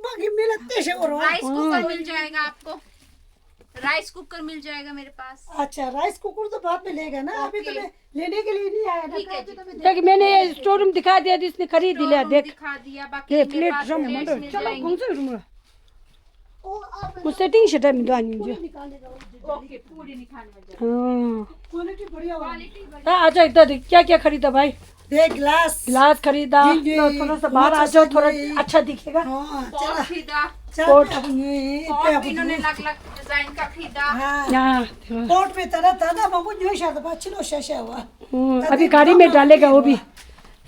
बाकी मिला तेरे और राइस कुकर मिल जाएगा आपको। राइस कुकर मिल जाएगा मेरे पास। अच्छा, राइस कुकर तो बाद में लेगा ना, अभी तो ओके। मैं लेने के लिए नहीं आया ना, ठीक है जी। देख, मैंने ये स्टोर रूम दिखा दिया, जिसने खरीद लिया, देख। दिखा दिया, बाकी ये मेरे प्लेट पास ड्रम प्लेट्स मंडल। मिल चलो, जाएंगी। कौन सा रूम है? वो आप वो सेटिंग सेटअप में तो आनी पूरी जो। निकालने का वो जो ओके, पूरी निकालने का। हाँ। क्वालिटी बढ़िया होगी। क्वालिटी बढ़िया। हाँ, अच्छा, इधर देख, क्या क्या खरीदा भाई? देख, ग्लास। ग्लास खरीदा। नहीं, नहीं, तो थोड़ा सा बाहर आ जाओ, थोड़ा अच्छा दिखेगा। हाँ, पॉट खरीदा। चल, पॉट। अब ये, ये पॉट पे भी इन्होंने अलग-अलग डिजाइन का खरीदा। हाँ। हाँ। पॉट में तरह तरह का, बाबू, जो शायद अच्छी लो, शा, शा हुआ। हम्म, अभी गाड़ी में डालेगा वो भी।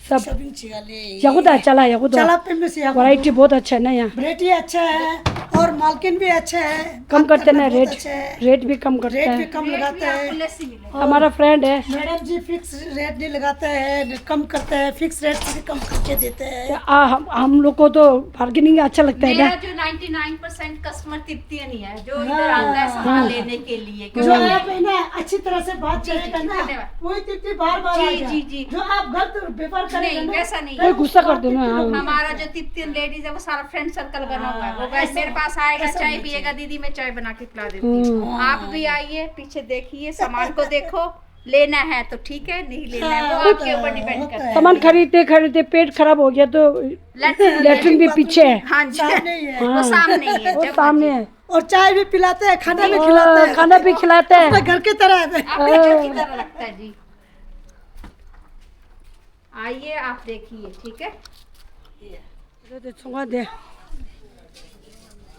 सब शॉपिंग चिया ले। यागुदा चला, यागुदा। चला पे में से यागुदा। वैरायटी बहुत अच्छा है ना यहाँ। वैरायटी अच्छा है और मालकिन भी अच्छा है। कम करते ना रेट। रेट भी कम करते हैं। रेट भी कम लगाते हैं। हमारा फ्रेंड है। मैडम जी फिक्स रेट नहीं लगाते हैं, कम करते हैं, फिक्स रेट से भी कम करके देते हैं। आ, हम, हम लोग को तो बार्गेनिंग अच्छा लगता है ना। मेरा जो ninety nine percent customer Tibetan ही है, जो इधर आता है सामान लेने के लिए, जो आप है ना अच्छी तरह से बात करेगा ना, वही तिब्बती बार बार आएगा। जी, जी। जो आप गलत व्यापार करेगा ना, वैसा नहीं। कोई गुस्सा कर दो ना। हमारा जो तिब्बतियन लेडीज है, वो सारा फ्रेंड सर्कल बना हुआ है। वो गाइस मेरे पास आएगा, चाय पिएगा, दीदी मैं चाय बना के पिला देती हूँ। आप भी आइए, पीछे देखिए, सामान को देखो, लेना है तो ठीक है, नहीं लेना है वो आपके ऊपर डिपेंड करता है। सामान खरीदते खरीदते पेट खराब हो गया तो लेटरिन भी पीछे है। हाँ जी, वो सामने ही है, वो सामने है। और चाय भी पिलाते हैं, खाना भी खिलाते हैं। खाना भी खिलाते हैं। अपने घर की तरह है। अपने घर की तरह लगता है जी। आइए, आप देखिए, ठीक है। ये।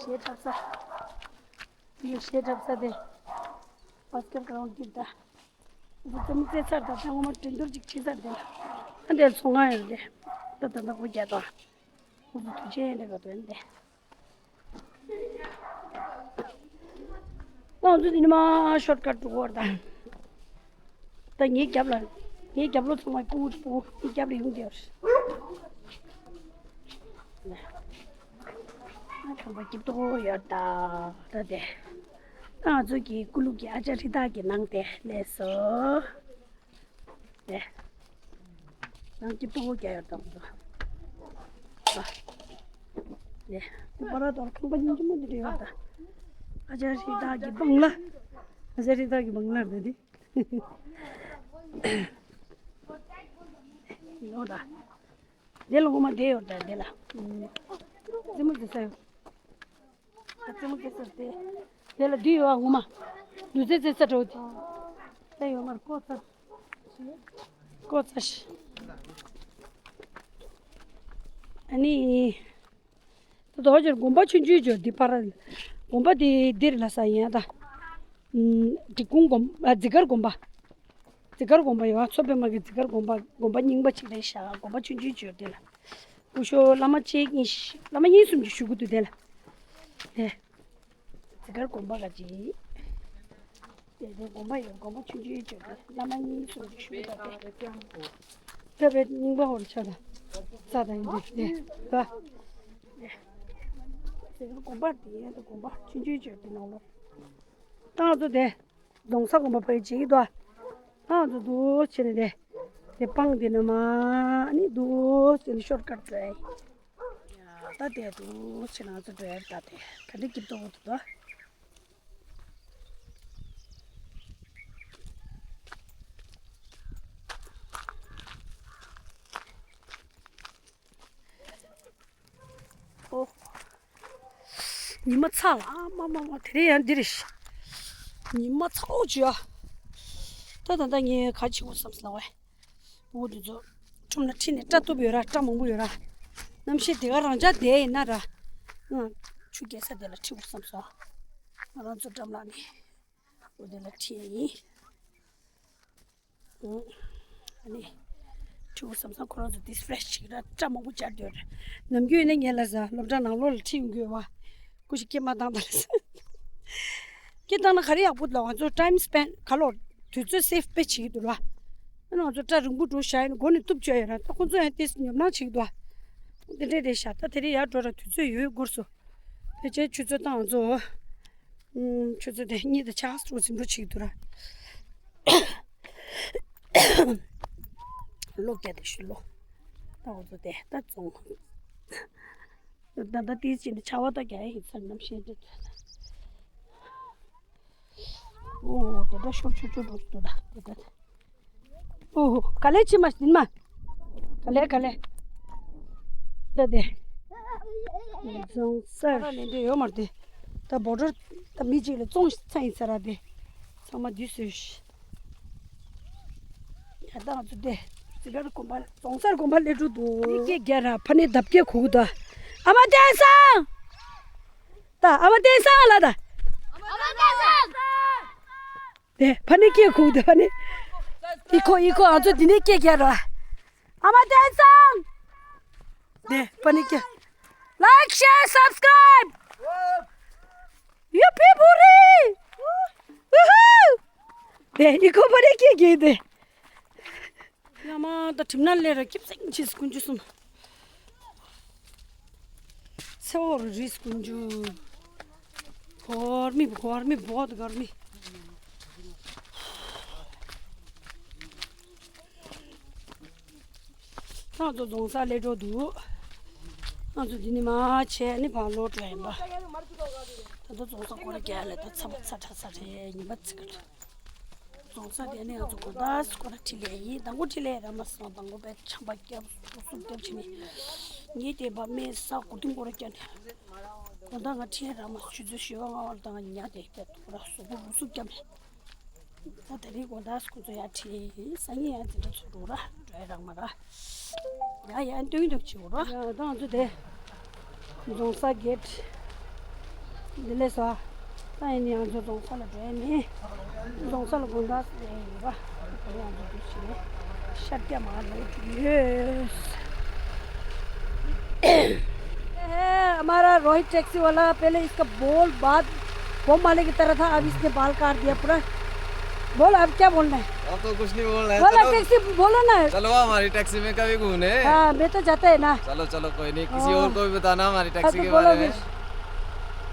གཞས་འཁྲབ་ས། འདི་གཞས་འཁྲབ་ས་དེ། བྷ་སི་ཀེཊ་གྷ་རའུན་ཌི་དེ་ད། འདི་རྩེད་མོ་རྩེ་ཚར་དང་ད་ངོ་མ་འགྲན་བསྡུར་ཅིག་བྱེད་ཚར་དེ་ལ། ཨ་འདིར་ཚོང་ཁང་ཡོད་དེ། ད་ད་ད་སྒོ་རྒྱག་དང་། ཁོང་ཚོ་དུས་ཆེན་འདྲ་ག་དོན་དེ། ང་ཚོ་འདི་ནས་མར་ཤོར་ཀཊ་འགྲོ་གི་ཡོད་རེད་ད། ད་ངའི་རྒྱབ་ལ། ངའི་རྒྱབ་ལོགས་ཚང་མ་སྤུ་གུ་སྤུ་གུ་ངའི་རྒྱབ་ལ་ཡོང་བསྡད་ཡོད་རེད། ང་དང་པོ་སྐྱིད་པོ་ཡོད་ད། ད་དེ། ད་ང་ཚོ་གི་ཀུ་ལུགས་ཀྱི་ཨ་ཅག་རི་དྭགས་ཀྱི་ནང་དེ་སླེབས་སོང་། དེ། ནང་སྐྱིད་པོ་རྒྱག་ཡོད་དང་དུ། དེ། དེ་པ་ར་དོར་ཁང་པ་སྙིང་རྗེ་མོ་འདི་འདྲ་ཡོད་ད། ཨ་ཅག་རི་དྭགས་ཀྱི་བང་ལ། ཨ་ཅག་རི་དྭགས་ཀྱི་བང་ལ་རེད་དེ། ཡོད་ད། དེ་ལ་ངོ་མ་བསྡད་ཡོད་ད་དེ་ལ། རྩེད་མོ་རྩེ་ས་ཡོད། རྩེད་མོ་རྩེ་ས་དེ། དེ་ལ་འདི་ཡོད་ཨ་ངོ་མ། ལུས་རྩལ་རྩེ་ས་འགྲོ་དེ། དེ་ཡོད་མར་ཀོ་ཚ། ཀོ་ཚ་ཤི། ཨ་ནི། ད་དོ་ཅར་དགོན་པ་ཆུང་ཆུང་ཅོ་འདི་པར། དགོན་པ་འདི་འདིར་ལ་ས་ཡིན་ད། འབྲི་གུང་དགོན། ཨ་འཛི་སྒར་དགོན་པ། འཛི་སྒར་དགོན་པ་ཡོད། མཚོ་པདྨ་གི་འཛི་སྒར་དགོན་པ། དགོན་པ་རྙིང་པ་ཅིག་རེད་ཤག་དགོན་པ་ཆུང་ཆུང་ཅོ་འདི་ལ། སྐུ་ཞབས་བླ་མ་གཅིག་གཉིས་བཞི། བླ་མ་གཉིས་གསུམ་ཅིག་བཞུགས་ཀྱི་འདུག་དེ་ལ། དེ། འཛི་སྒར་དགོན་པ་ག་ཅིག་དེ་དེ་དགོན་པ་ཡོད། དགོན་པ་ཆུང་ཆུང་ཅོ་དེ་བླ་མ་གཉིས་གསུམ་ཅིག་བཞུགས་ད་དེ། ད་བས་རྙིང་པ་ཧོར་ཆ་ད། ས་ད་ཡིན་དེ་དེ། ད། དེ་དགོན་པ་དེ་ཡན་དུ་དགོན་པ་ཆུང་ཆུང་ཅོ་དེ་ནང་ལོགས། ད་ང་ཚོ་དེ། རྫོང་ས་དགོན་པ་ཕ་གི་བྱེད་ཀྱི་འདུག་ཨ། ང་ཚོ་འདུག་བྱས་ནས་དེ། དེ་སྤང་དེ་ནི་མ་ནི་འདུག་ཟེར་ནས་ཤོར་ཀ་འགྲོ་ཡ་ཡིན། ཡ་ད་དེ་འདུག་ཕྱི་ནང་ཚོ་འགྲོ་ཡ་ད་དེ་ག་འདྲ་སྐྱིད་པོ་འདུག་ད། ཨོ། ཉི་མ་ཚ་ལ་ཨ་མ་མ་མ་དེ་རིང་ཡང་འདི་རེད་ཤག་ཉི་མ་ཚ་བོ་ཅིག་ཡ། ད་ད་ད་ངས་ག་བྱེད་དགོས་བསམ་སོང་བས། འུ་འདི་ཚོ་ཁྲོམ་ལ་ཁྲིད་ནས་སྐྲ་གཏུབ་ཡོད་ར། སྐྲ་མང་པོ་ཡོད་ར། གནམ་གཤིས་དེ་ག་རང་འཇགས་བསྡད་ཡིན་ན་ར། ང་ཆུ་རྐྱལ་ས་དེ་ལ་ཁྲིད་དགོས་བསམ་སོང་། ང་རང་ཚོ་འགྲམ་ལ་ནི། འུ་དེ་ལ་ཁྲིད་ཡ་ཡིན། ཨ་ནི། ཁྲིད་དགོས་བསམ་སོང་། ཁོ་རང་ཚོ་དེ་ཕེ་རེ་ཤི་ཅིག་ར་སྐྲ་མང་པོ་འཇགས་བསྡད་ཡོད་ར། ནམ་རྒྱུན་ཡིན་ན་ངས་ལབ་ས་སློབ་གྲྭ་ནང་ལོགས་ལ་ཁྲིད་ཡོང་གི་ཡོད་བ། སྐུ་ཞིག་སྐད་མ་བཏང་དང་ལ་ཟེར། སྐད་བཏང་ན་ག་རེ་ཡག་པོ་འདུག་ང་ཚོ་ཊའིམ་སི་པེན་ག་ལོར་དུས་ཚོད་སེབ་དཔེ་བྱེད་ཀྱི་འདུག་ལ། ཨ་ནི་ང་ཚོ་སྐྲ་རིང་པོ་འགྲོ་བཞག་ཡིན་ན་མགོ་ནས་གཏུབ་བཅུག་ཡོད་ར། ད་ཁོང་ཚོ་ཡང་ཏོག་ཙམ་ཉོབ་སྣང་བྱེད་ཀྱི་འདུག་དེ་འདྲས་རེད་ཤག་ད་དེ་རིང་ཡར་འགྲོ་ར་དུས་ཚོད་ཡོད་སྐོར་སོ། ཕལ་ཆེར་ཆུ་ཚོད་ད་ང་ཚོ། ཨུམ། ཆུ་ཚོད་དེ་གཉིས་དང་ཕྱེད་ཀ་འགྲོ་ཟིན་འགྲོ་བྱེད་ཀྱི་འདུག་ར། ལོ་བརྒྱ་དེ་ཞུ་ལོ། ད་ང་ཚོ་དེ་ད་བཙོང་། ད་ད་ཏིས་ཅི་འདི་ཆར་པ་ད་རྒྱག་ཡ་ཡིན་ས་རྣམ་ཤེས་འདི། ཨོ་དེ་འདྲ་ཤོར་ཆུ་ཆུ་འགྲོ་སུ་ད་དེ་ད། ཨོ་ག་ལེ་ཕྱི་མ་ཡིན་མ། ག་ལེ་ག་ལེ། ད་དེ། བཙོང་སར་ལེན་འདོད་ཡོད་མ་རེད་དེ། ད་བོ་ཊར་ད་མི་གཅིག་ལ་བཙོང་ཚར་ཡིན་ས་ར་དེ། ཚང་མ་དུས་སུ་ཤི། ཡ་ད་ང་ཚོ་དེ། ཙི་གར་དགོན་པ་བཙོང་སར་དགོན་པ་སླེབས་འགྲོ་འདུག་ནི་སྐད་རྒྱག་ར་ཕ་ནི་ལྡབ་སྐད་གུག་ད། ཨ་མ་བསྟན་སང་། ད་ཨ་མ་བསྟན་སང་ལ་ད། ཨ་མ་བསྟན་སང་། དེ་ཕ་ནི་སྐད་གུག་དེ་ཕ་ནི། ཨི་ཁོ་ཨི་ཁོ་ང་ཚོ་འདི་ནས་སྐད་རྒྱག་ར། ཨ་མ་བསྟན་སང་། དེ་ཕ་ནི་སྐད། Like, share, subscribe. ཡུ་ཕི་བུ་རི། ཝུ་ཧུ། དེ་ཨི་ཁོ་ཕ་ནི་སྐད་རྒྱག་དེ། ཡ་མ་ད་གྲིབ་ནག་ལས་ར་སྐྱིབས་སེང་ཆེ་སྐུ་མཆུ་སོང་། ཚེ་འོ་རི་སྐུ་མཆུ། གོར་མི་གོར་མི་བོད་གོར་མི། ང་ཚོ་རྫོང་སར་སླེབས་འགྲོ་འདུག་ང་ཚོ་འདི་ནས་མར་བྱས་ནས་ཕར་ལོག་འགྲོ་ཡིན་པ། ད་ལྟ་རྫོང་སར་སྐོར་ར་རྒྱག་ལ་ད་ཚ་པོ་ཚ་དྲགས་ས་རེད། ཉི་མ་ཚིག་ག་རེད། རྫོང་སར་བསྡད་ནས་ང་ཚོ་དགོང་དག་སྐོར་ར་འཁྲིད་ལས་ཡིན། དང་པོ་འཁྲིད་ལས་ར་མ་སོང་། དང་པོ་པའི་ཆམ་པ་བརྒྱབ་སོ་སོ་བརྒྱབ་བྱས་ནས་ངས་བལྟས་པ་སྨན་ཟ་དགུ་ཐུང་སྐོར་ར་བརྒྱབ་ནས། དགོང་དག་ང་འཁྲིད་ར་མ་ཆུ་ཚོད་བཞི་པ་ལྔ་པ་ལ་ད་ང་ཉལ་ཏེ་བསྡད་འདུག་ར། གཟུགས་པོ་རུ་སུབ་བརྒྱབ་ནས། ད་དེ་རིང་དགོང་དག་ཁོ་ཚོ་ཡར་ཁྲིད་ཡིན། སང་ཉིན་ཡང་དེ་འདྲ་ཚོ་འགྲོ་ར། འགྲོ་ཡ་རག་མ་ར། ཡ་ཡ་སྟོན་སྟོན་བྱེད་འོ་ར། ཡ་ད་ང་ཚོ་དེ་རྫོང་ས་གེ་ཊི་འདི་ལས་ས། ད་ཡིན་ནའང་ང་ཚོ་རྫོང་ས་ལ་འགྲོ་ཡ་མེད། རྫོང་ས་ལ་དགོང་དག་ལས་ཡོད་ར། དེ་རིང་ང་ཚོ་དེ་བྱེད་ནས་ཤར་རྒྱག་མ་ལོག་ཐུབ་ཡོད། ए, हमारा रोहित टैक्सी वाला पहले इसका बोल, बात वो मालिक की तरह था, अब इसने बाल काट दिया पूरा। बोल, अब क्या बोलना है? अब तो कुछ नहीं बोलना है। बोला, चलो। टैक्सी बोलो ना। चलो हमारी टैक्सी में कभी घूमने। हाँ, मैं तो जाता है ना। चलो, चलो, कोई नहीं, किसी हाँ। और को भी बताना हमारी हाँ, टैक्सी तो के बोलो बारे भी। में।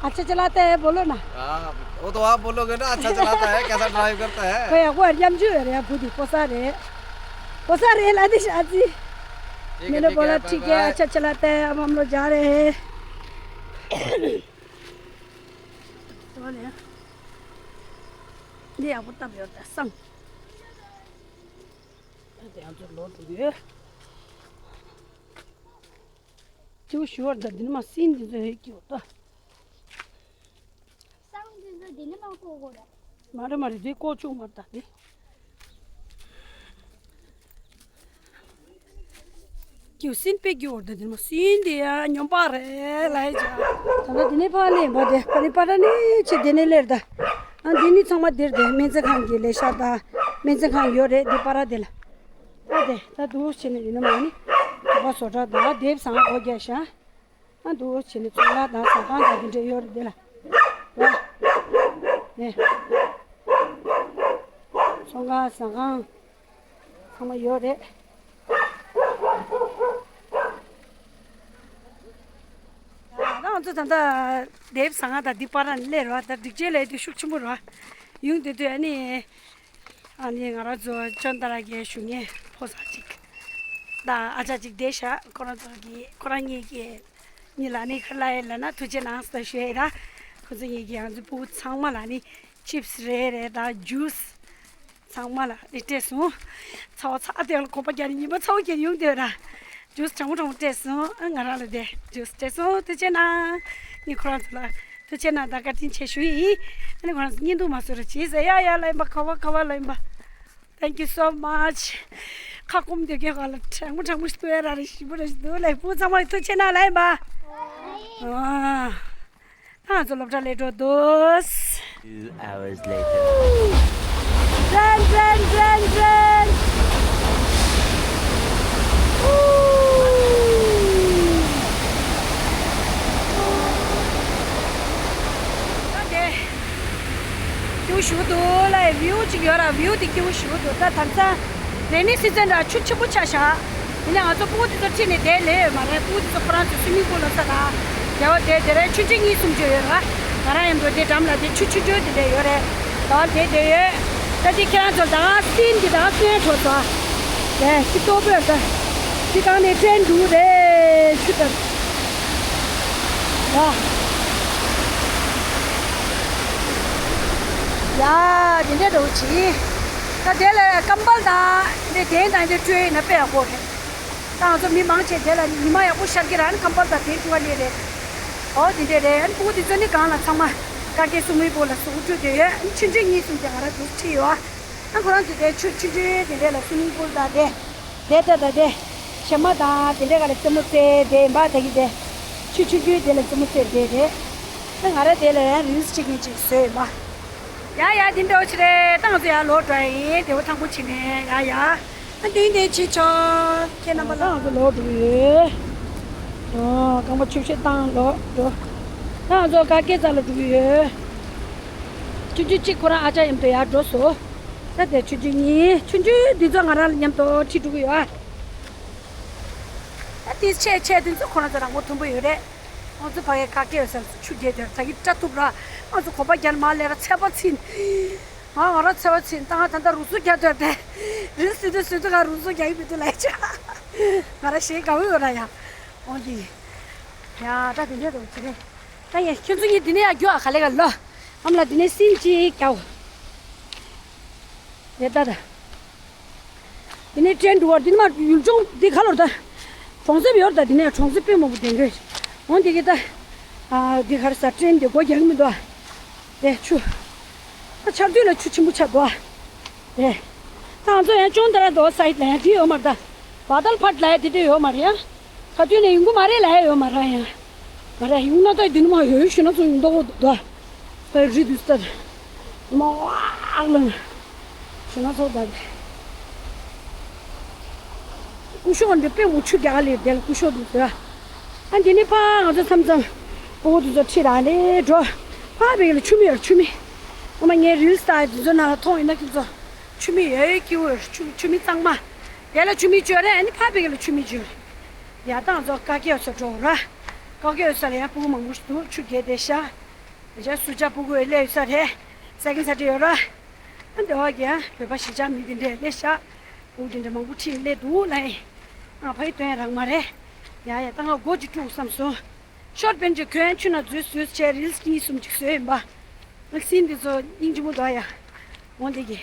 अच्छा चलाते हैं, बोलो ना। हाँ, वो तो आप बोलोगे ना, अच्छा चलाता है, कैसा ड्राइव करता है। कोई आपको हरियाम जी हो रहे हैं, खुद ही पोसा रहे हैं। पोसा रहे, लादी शादी। ठीक है, मैंने ठीक है, बोला, बाय, ठीक है, बाय। अच्छा चलाता है, अब हम लोग जा रहे हैं। ལ་ཡག་པོ་བཏབ་ཡོད་ད་སང་། ད་དེ་ང་ཚོ་ལོག་འགྲོ་གི་ཡོད། ཅིའུ་ཞུ་བར་ད་འདི་ནི་མ་སིན་འདི་ཚོ་ཧེ་ཀྱི་ཡོད་ད། སང་འདི་ཚོ་འདི་ནི་མ་ཀོ་གོ་ར། མ་རེད་མ་རེད། འདི་ཀོ་བཅུག་མ་ད་འདི། ཀྱུ་སིན་པེ་ཀྱུ་འོར་ད་འདི་མ་སིན་འདི་ཡ་སྨྱོན་པ་རེད་ལ་ཡ་ཅག་ད་ལྟ་འདི་ནས་ཕར་ལེན་པ་དེ་ཕ་ནི་པ་ར་ནི་ཆེ་འདི་ནས་ལེར་ད། ཨ་འདི་ནི་ཚང་མ་འདིར་དེ་སྨན་རྩིས་ཁང་གི་ལས་ཤག་ད། སྨན་རྩིས་ཁང་ཡོད་རེད་འདི་པ་ར་དེ་ལ། ད་དེ་ད་འདུག་བྱས་ནས་འདི་ནས་མ་ནི་ག་པ་བཟོ་གྲྭ་ད་དེབ་བཟང་སྒོ་རྒྱག་ཤག་ཨ་འདུག་བྱས་ནས་ཚོང་ལག་དང་ཟ་ཁང་དང་དེ་འདྲ་ཡོད་རེད་དེ་ལ། ཡ། ནས། ཚོང་ཁང་ཟ་ཁང་ཚང་མ་ཡོད་རེད། ད་ང་ཚོ་ད་ལྟ་དེབ་བཟང་ང་དང་འདི་པར་ར་སླེབས་ར། ད་སྒྲིག་ཆས་ལས་དེ་ཤུགས་ཆེན་པོ་ར། ཡོང་དུས་དུས་ཨ་ནི། ཨ་ནི་ང་རང་ཚོ་ཅོན་ཏ་ར་གི་ཞུ་མཁན་ ཕོ་གསར་ཅིག་དང་ཨ་ཅག་ཅིག་བསྡད་ཤག་ཁོ་རང་ཚོ་གི་ཁོ་རང་གཉིས་ཀྱི་གཉིས་ལ་ནི་ཁ་ལ་ཡེ་ལ་ན་ཐུགས་རྗེ་གནང་ཟེར་ཞུ་ཡ་ཡིན་ད། ཁོ་ཚོ་གཉིས་ཀྱི་ང་ཚོའི་སྤུ་གུ་ཚང་མ་ལ་ནི་ཅིབ་སི་རེ་རེ་དང་ཇུས་ཚང་མ་ལ་ནི་སྤྲད་སོང་། ཚ་བ་ཚ་དེ་ལ་གོམ་པ་རྒྱག་ནི་ཉི་མ་ཚ་བ་རྒྱག་ཡོང་དེ་ར། ཇུས་གྲང་མོ་གྲང་མོ་སྤྲད་སོང་། ཨ་ང་རང་ལ་དེ་ཇུས་སྤྲད་སོང་། ཐུགས་རྗེ་གནང་། ངས་ཁོ་རང་ཚོ་ལ་ཐུགས་རྗེ་གནང་དང་བཀའ་དྲིན་ཆེ་ཞུ་ཡི་ཡིན། ཨ་ནི་ཁོ་རང་ཚོ་བརྙན་ཐུང་མ་བཟོ་ར་བྱེད་ཟེར། ཡ་ཡ་ལ་ཡིན་པ་ག་བ་ག་བ་ལ་ཡིན་པ། Thank you so much. ཁ་སྐོམ་དེ་གའི་ཁ་ལ་གྲང་མོ་གྲང་མོ་ཞིག་ཏུ་ཡ་ར་རེ་ཞིམ་པོ་རེ་ཞིག་འདུག་ལ་བུ་ཚང་མ་ཐུགས་རྗེ་གནང་ལ་ཡིན་པ། ཨ། ང་ཚོ་སློབ་གྲྭ་ལས་འགྲོ་འདུག Two hours later. དྲན་དྲན་དྲན་དྲན། ད་དེ། སྐྱིད་པོ་ཞེ་པོ་འདུག་ལ། བིའུ་ཅིག་ཡོད་ར། བིའུ་དེ་སྐྱིད་པོ་ཞེ་པོ་འདུག་ད་དེང་སང་རེ་ནི་སི་ཛན་ར། ཆུ་ཆེན་པོ་ཆགས་ཤག་ཡིན་ནའི་ང་ཚོ་སྤུ་གུ་དེ་ཚོ་ཁྲིད་ནས་བསྡད་ལེ་ཡོད་མ་རེད། སྤུ་གུ་དེ་ཚོ་ཁོ་རང་ཚོའི་སུ་མིང་པུལ་ལ་ས་དང་དེ་བ་དེ་དེ་རེད། ཆུང་ཆུང་གཉིས་གསུམ་ཅིག་ཡོད་ར། ང་རང་ཡིན་འགྲོ་དེ་འགྲམ་ལ་དེ་ཆུ་ཆུང་ཆུང་དེ་འདྲ་ཡོད་རེད། ད་དེ་དེ་ཡོད། ད་དེ་ཁྱེད་རང་ཚོ་ད་སིན་དེ་ད་སོན་འཕྲོ་ཚོ། དེ་ཅི་ཏོ་པོ་ད་དེ་གང་ནས་དྲན་འདུག་རེད་ཆུ་ད། ཡ། ཡ། དེ་འདྲ་འདྲ་བོ་བྱེད། ད་དེ་ལ་ཀམ་པལ་དང་དེ་དེ་དང་དེ་སྤྲོད་ཡིན་ན་དཔེ་ཡག་པོ་རེད། ད་ང་ཚོ་མི་མང་ཆེ་དེ་ལ་ཉི་མ་ཡག་པོ་ཤར་གྱི་ར། ཨ་ནི་ཀམ་པལ་དང་དེ་སྤྲོད་པ་ལས་རེད། ཨོ་དེ་འདྲ་རེད། ཨ་ནི་སྤུ་གུ་དེ་ཚོ་ནི་གང་ལ་ཚང་མ་ཀ་ཀའི་སུ་མིང་པུལ་ལ་ཟུག་སྤྲོད་དེ་ཡོད། ཨ་ནི་ཆུང་ཆུང་གཉིས་གསུམ་དེ་ང་རང་འདུག་ཁྲིད་ཡོད། ཨ་ཁོ་རང་ཚོ་དེ་ཆུ་ཆུང་ཆུང་དེ་འདྲ་ལ་སུ་མིང་པུལ་དང་དེ། དེ་ལྟ་ད་དེ། བྱེ་མ་དང་དེ་འདྲ་ག་ལ་རྩེད་མོ་རྩེ་དེ་ཡིན་པ་ད་གི་དེ། ཆུ་ཆུང་ཆུང་དེ་ལ་རྩེད་མོ་རྩེ་དེ་རེད། ད་ང་ར་དེ་ལ་ཡང་རིལ་སི་ཅིག་ངས་ཅིག་བཟོས་ཡིན་པ། ཡ་ཡ་དེ་འདྲ་བོ་ཅིག་རེད། ད་ང་ཚོ་ཡར་ལོག་འགྲོ་ཡ་ཡིན། དེ་བོ་ཐང་པོ་བྱེད་ནས་ཡ་ཡ། ཨ་དེ་འདྲ་བྱེད་ཆོག་ཁྱེད་རྣམ་པ་ལ། ད་ང་ཚོ་ལོག་འགྲོ་གི་ཡོད། ཨོ་རྐང་པ་ཆུ་བཤལ་བཏང་ལོག་འགྲོ། ད་ང་ཚོ་ཀ་ཀའི་རྩ་ལ་འགྲོ་གི་ཡོད། ཆུང་ཆུང་གཅིག་ཁོ་རང་ཨ་ཅག་མཉམ་དུ་ཡར་འགྲོ་སོང་། ད་དེ་ཆུང་ཆུང་གཉིས། ཆུང་ཆུང་འདི་ཚོ་ང་རང་ལ་མཉམ་དུ་ཁྲིད་འགྲོ་གི་ཡོད་ཨ། ད་དེ་ཆེ་ཆེ་འདི་ཚོ་ཁོ་རང་ཚོ་རང་མགོ་མཐོན་པོ་ཡོད་རེད། ང་ཚོ་ཕ་གི་ཀ་ཀའི་ཡོད་ས་ཆུ་རྒྱས་དེར་ད་གི་སྐྲ་ཐུབ་ར། ང་ཚོ་གོམ་པ་རྒྱག་ནས་མར་སླེབས་ར་ཚད་པ་ཕྱིན། ང་ང་རང་ཚད་པ་ཕྱིན། ད་ང་ད་ལྟ་རུ་སུ་རྒྱག་འདོད་དེ། རིལ་སི་དེ་སུ་དུ་ང་རུ་སུ་རྒྱག་གི་མི་འདུག་ལབ་ཆ། ང་རང་ཞེ་དགའ་བོ་ཡོད་ར་ཡ། འོང་འདི། ཡ་ད་དེ་འདྲ་འདུག་ཅི་རེད། ད་ཡ་ཁྱོད་ཚོ་གཉིས་འདི་ནས་ཡར་རྒྱུགས་ཨ། ག་ལེ་ག་ལོ། ཨ་མ་ལགས་འདི་ནས་སིན་གཅིག་རྒྱག་དགོས། རེད་ད་ད། འདི་ནས་ཊེན་འདུག་བ། འདི་ནས་མར་ཡུལ་ལྗོངས་འདི་ག་ལོར་ད། གྲོང་གསེབ་ཡོད་ད། འདི་ནས་གྲོང་གསེབ་དཔེ་མང་པོ་ལྡན་གི། འོ་འདི་གི་ད། ཨ་འདི་ག་རེ་ཟ། ཊེན་འདི་སྒོ་རྒྱག་གི་མི་འདུག་ཨ། དེ་ཆུ། ད་ཆར་དུས་ལ་ཆུ་ཆེན་པོ་ཆགས་འདུག་ཨ། དེ། ད་ང་ཚོ་ཡང་ཅོང་ཏ་ར་དོ་སའིཌ་ལ་ཡང་དེ་ཡོད་མ་རེད་ད། བ་དལ་ཕར་ལ་ཡང་དེ་འདྲ་ཡོད་མ་རེད་ཡ། ག་དུས་ནས་ཡོང་གི་མ་རེད་ལ་ཡ་ཡོད་མ་རེད་ཡ། མ་རེད་ཡོང་ན་ད་འདི་ནས་མར་ཡོད་ཞུ་ན་ཚོ་ཡོང་མདོག་འདུག་ད། ད་རི་དུས་ལྟར། མ་ཝག་ལ། ཞུ་ན་ཚོ་ད། སྐུ་ཞོགས་འདི་དཔེ་མོ་ཆུ་རྒྱག་ལེ་དེ་ལ་སྐུ་ཞོགས་འདུག་ཟེར། ཨ་འདི་ནས་ཕ་ང་ཚོ་མཚམས་མཚམས་སྤོ་བོ་དེ་ཚོ་ཁྲིད་ར་ལེ་འགྲོ། ཕ་བེག་ལ་ཆུ་མིག་ཡོད་ཆུ་མིག་ཨ་མ་ངའི་རིལ་སི་དང་དེ་ཚོ་ནང་ལ་མཐོང་ཡིན་ན་ཁྱེད་ཚོ། ཆུ་མིག་ཡོད་ཡོད་སྐྱིད་པོ་ཡོད། ཆུ་ཆུ་མིག་གཙང་མ། དེ་ལ་ཆུ་མིག་བཅོས་རེད། ཨ་ནི་ཕ་བེག་ལ་ཆུ་མིག་བཅོས་རེད། ཡ་ད་ང་ཚོ་ཀ་ཀེ་ཡོད་ས་འགྲོ་ར། ཀ་ཀེ་ཡོད་ས་ལ་ཡང་སྤུ་གུ་མང་པོ་ཞིག་འདུག་ཆུ་རྒྱས་བསྡད་ཤག་རྗེས་སུ་ཅག་སྤུ་གུ་སླེབས་ས་རེད། སེ་ཀན་ས་ཏི་ཡོད་ར། ཨ་འདི་བ་གི་ཡང་བོད་པ་གཞིས་ཆགས་མི་འདི་འདྲས་སླེབས་ཤག་སྤུ་གུ་འདི་འདྲ་མང་པོ་ཁྲིད་སླེབས་འདུག་ལ། ཨ་ཕ་ཡི་དོན་རག་མ་རེད། ཡ་ཡ་ད་ང་སྒོ་ཅིག་དཀྲུག་བསམ་སོང་། ཤོར་པན་ཅིག་གོན་ཆུ་ན་འཛུལ་འཛུལ་བྱས་རིལ་སི་གཉིས་གསུམ་ཅིག་བཟོས་ཡིན་པ། ཨ་སིན་འདི་ཚོ་སྙིང་རྗེ་མོ་འདུག་ཡ། འོ་འདི་གི།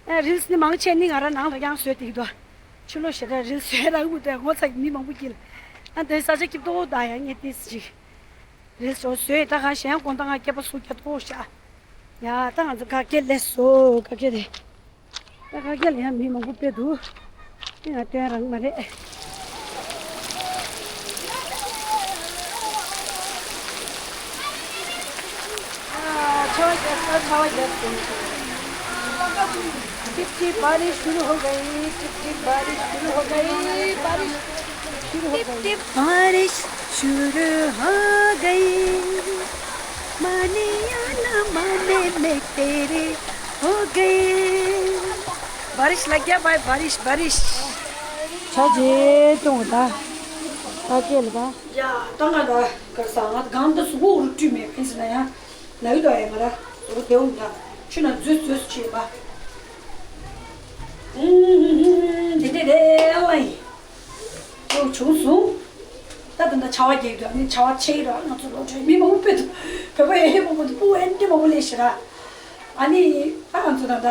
ཨ་རིལ་སི་ནི་མང་ཆེ་ནི་ང་རང་ནང་ལ་ཡང་བཟོས་བསྡད་ཀྱི་འདུག་ཕྱི་ལོ་ཞེ་དྲག་རིལ་སི་བཟོས་རག་གི་མི་འདུག་ངོ་ཚ་གི་མི་མང་པོ་སྐྱིད་ལ། ཨ་འདི་ས་ཆ་སྐྱིད་པོ་འདུག་ད་ཡ་ངས་ཏིས་ཅིག་རིལ་སི་བཟོས་ད་ག་གཞན་དགོང་དག་ང་སྐྱེས་པ་སུ་སྐྱེ་ཐོག་ཤག་ཡ་ད་ང་ཚོ་ག་སྐད་ལས་སོ་ག་སྐད་རེད། ད་ག་སྐད་ལ་ཡང་མི་མང་པོ་དཔེ་འདུག་དེ་ང་སྟོན་རང་མ་རེད། ཆར་པ་བརྒྱབ་སོང་། ཆར་པ་བརྒྱབ་སོང་། tip tip बारिश शुरू हो गई, टिप टिप बारिश शुरू हो गई, बारिश शुरू हो गई। टिप टिप बारिश शुरू हो गई। माने या ना माने, मैं तेरे हो गई। बारिश लग गया भाई, बारिश, बारिश। ཆ་རྗེས་གཏོང་ད། ད་སྐད་ལ་ད། ཡ་ད་ང་ལ་གར་ས་ང་གང་ད་སུ་བོ་རུ་བྲིས་མེད་ཕན་ཟེར་ན་ཡ། ལ་ཡུ་ད་ཡ་ང་ལ་སུ་བོ་དེ་འོང་ད་ཆུ་ན་འཛུལ་འཛུལ་སུ་བྱེད་པ། ཨུམ་ཧུམ་ཧུམ་དེ་ ཨེ་ལ་ཡིན། ཨོ་བྱུང་སོང་། ད་ད་ད་ཆར་པ་རྒྱག་དུས་ཨ་ནི་ཆར་པ་ཆེ་ར། ང་ཚོ་ལོ་གྲོས་མི་མང་པོ་ཕེབས་འདུག་བོད་པ་ཡ་ཧེ་མང་པོ་འདུག་སྤུ་ཨེ་འདྲ་མང་པོ་ལས་ཤི་ར། ཨ་ནི་ད་ང་ཚོ་ད་ད་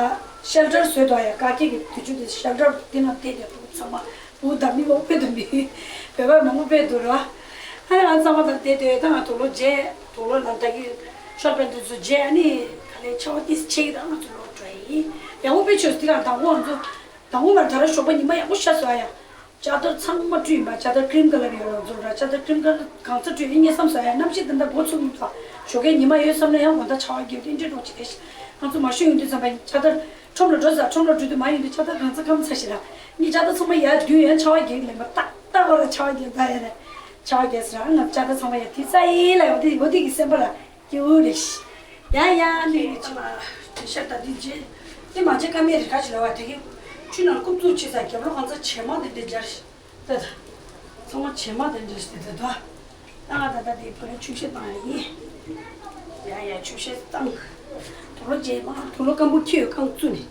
ཤེལ་ཊར་བཟོས་འདུག་ཡ། དཀའ་སྐད་ཀྱི་དུས་ཚོད་དེ་ཤེལ་ཊར་དེ་ནང་བསྡད་དེ་འདུག་ཚང་མ་སྤུ་ད་མི་མང་པོ་ཕེབས་འདུག་མི་བོད་པ་མང་པོ་ཕེབས་འདུག་ར། ཨ་ནི་ང་ཚང་མ་ད་བསྡད་དེ་ད་ང་དུག་ལོག་བརྗེས། དུག་ལོག་ནང་ད་གི་ཤོར་པའི་འདུག་ཚོ་བརྗེས། ཨ་ནི་ག་ལེ་ཆར་པ་ཏིས་ཆེ་གི་ད་ང་ཚོ་ལོ་གྲོས་ཡིན། ཡག་པོ་དཔེ་ཆོས་དེ་རང་དང་པོ་ང་ཚོ། དང་པོ་མར་ད་ར་ཞོགས་པ་ཉི་མ་ཡག་པོ་ཤར་སོང་ཡ། ཅ་དར་ཚང་མ་བཀྲུས་ཡིན་པ། ཅ་དར་ཀྲིམ་ཀ་ལར་ཡོད་རང་ཚོ་ར། ཅ་དར་ཀྲིམ་ཀ་ལར་གང་ཚ་བཀྲུས་ཡིན་ངས་བསམ་སོང་ཡ། གནམ་གཤིས་དེ་འདྲ་འགོ་ཚུགས་ཡིན་པ། ཞོགས་ཀས་ཉི་མ་ཡོད་བསམ་ན་ཡང་དགོང་དག་ཆར་པ་རྒྱབ་དེ་འདྲ་འགྲོ་ཅི་རེད། ང་ཚོ་མ་ཤོད་ཡོང་དུས་ཙམ་པ་ཅ་དར་ཁྲོམ་ལ་འགྲོ་ཟ། ཁྲོམ་ལ་འགྲོ་དུས་མ་ཡོང་དུས་ཅ་དར་གང་ཚ་སྐམ་ཚ་ཞིག་ར། ངས་ཅ་དར་ཚང་མ་ཡར་བསྡུས་ཡ། ཆར་པ་རྒྱབ་ལེན་པ་ཏག་ཏག་བ་ར་ཆར་པ་རྒྱབ་ད་ཡ་ར། ཆར་པ་རྒྱབ་ཟེར་ར། ང་ཅ་དར་ཚང་མ་ཡར་དེ་ཚ་ཡིན་ལ་ཡོད་དེ་འོ་དེ་གི་སེམས་པ་ལ། སྐྱིད་པོ་རེད། ཡ་ཡ་ལི་ལི་ཅི་མ། དེ་ཤར་ད་དེ་རྗེས་དེ་མ་བྱེད་ཀ་མེད་རེད། ག་ཅི་ལ་བ་དེ་གི་ཆུ་ནང་རྐུབ་བཙུགས་བྱེད་ས་རྒྱབ་ལོགས་གང་ཚ་བྱེ་མ་དེ་འདྲ་སྦྱར་ཤི་ད་ད། ཚང་མ་བྱེ་མ་དེ་འདྲ་ཞིག་དེ་ད་ད། ད་ང་ད་ད་དེ་བུ་ལ་ཆུ་བཤལ་བཏང་ཡ་ཡིན། ཡ་ཡ་ཆུ་བཤལ་བཏང་། དུག་ལོག་རྗེས་མ་དུག་ལོག་སྐམ་པོ་ཁྱེར་ཡོད་རྐང་བཙུགས་ནས།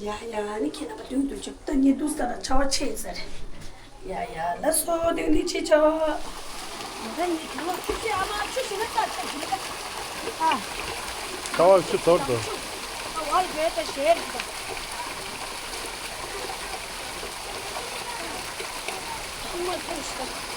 ཡ་ཡ་ནི་ཁྱེད་རྣམ་པ་མདུན་དུ་ཆུ་ད་ཉེ་དུས་ས་ལ་ཆར་པ་ཆེ་ས་རེད། ཡ་ཡ་ལ་སོ་དེ་ནི་ཆེ་ཆ། ད་ཉི་དུས་ལོ་ཆུ་ཆེ་ཨ་མ་ཆུ་ཞིག་ན་ད་ཆ་ཞིག་ན་ད། ཨ། ཁ་བ་ཆུ་ཚོར་དུ། ཨ་བར་བས་ད་ཞེ་རེད་ད། ཆུ་མ་ཐུང་ཞིག་ད།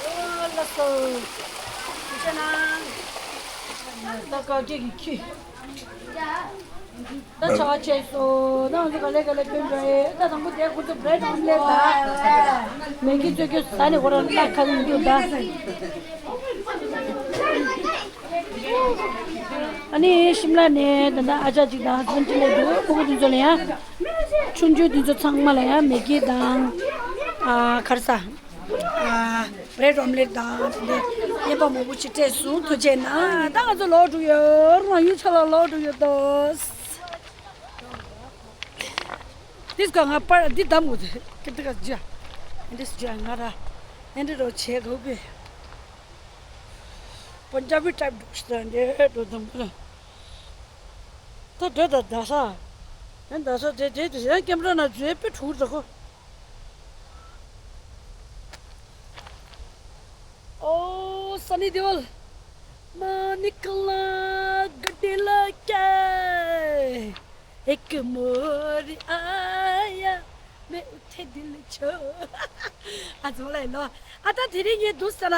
ཨོ་ལགས་སོ། ཐུགས་རྗེ་གནང་། ད་དཀའ་སྐད་ཀྱི་ཁྱི། ད་ཆར་པ་ཆེ་སོང་། ད་ང་ཚོ་ག་ལེ་ག་ལེ་ཐོན་འགྲོ་ཡེ། ད་དང་པོ་དེ་ཁོ་ཚོ་བྷེ་རེད་ཨོམ་ལེ་ཊི་དང་མེ་གི་བཙོས་སྐྱོ་ཟ་ནས་ཁོ་རང་སླར་ཁ་ལུ་འདུག་ད། ཨ་ནི་ཤིམ་ལ་ནས་ད་ལྟ་ཨ་ཅག་ཅིག་དང་ཧ་སི་བན་ཌི་ཅིག་སླེབས་འདུག་ཕྲུ་གུ་དེ་ཚོ་ལ་ཡང་ཆུང་ཆུང་དེ་ཚོ་ཚང་མ་ལ་ཡང་མེ་གི་དང་ཨ་ག་རེ་ཟ་ཨ་བྷེ་རེད་ཨོམ་ལེ་ཊི་དང་དེ་འདྲའི་རྔན་པ་མང་པོ་ཅིག་སྤྲད་སོང་། ཐུགས་རྗེ་གནང་། ད་ང་ཚོ་ལོག་འགྲོ་ཡོད། རང་ཡུལ་ཆ་ལ་ལོག་འགྲོ་ཡོད་དོ། འདི་སྐ་ང་པར་འདི་བདམས་དགོས་ཀི་འདི་ག་ཇ། འདི་སུ་ཇ་ང་ར་འདི་རོ་ཆེ་གོ་བེ། པན་ཇ་བི་ཊའིབ་འགྲོ་ཤི་ད་འདི་འགྲོ་བདམས་དགོས་ན། ད་འགྲོ་ད་ད་ས། ཡང་ད་ས་དེ་དེ་དེ་ཡང་ཀེམ་ར་ན་ཇུ་ཨེ་པེ་ཐུར་ད་ཁོ། ཨོ་སན་ནི་དེ་ཝལ། མ་ནི་ཀ་ལ་ག་ཏེ་ལ་ཀ། ཧེ་ཀ་མོ་རི་ཨ་ཡ། མེ་འུ་ཐེ་དི་ལི་ཆོ། ཨ་ཙོ་ལ་ལོ། ཨ་ད་དེ་རིང་ངས་འདུག་ས་ལ།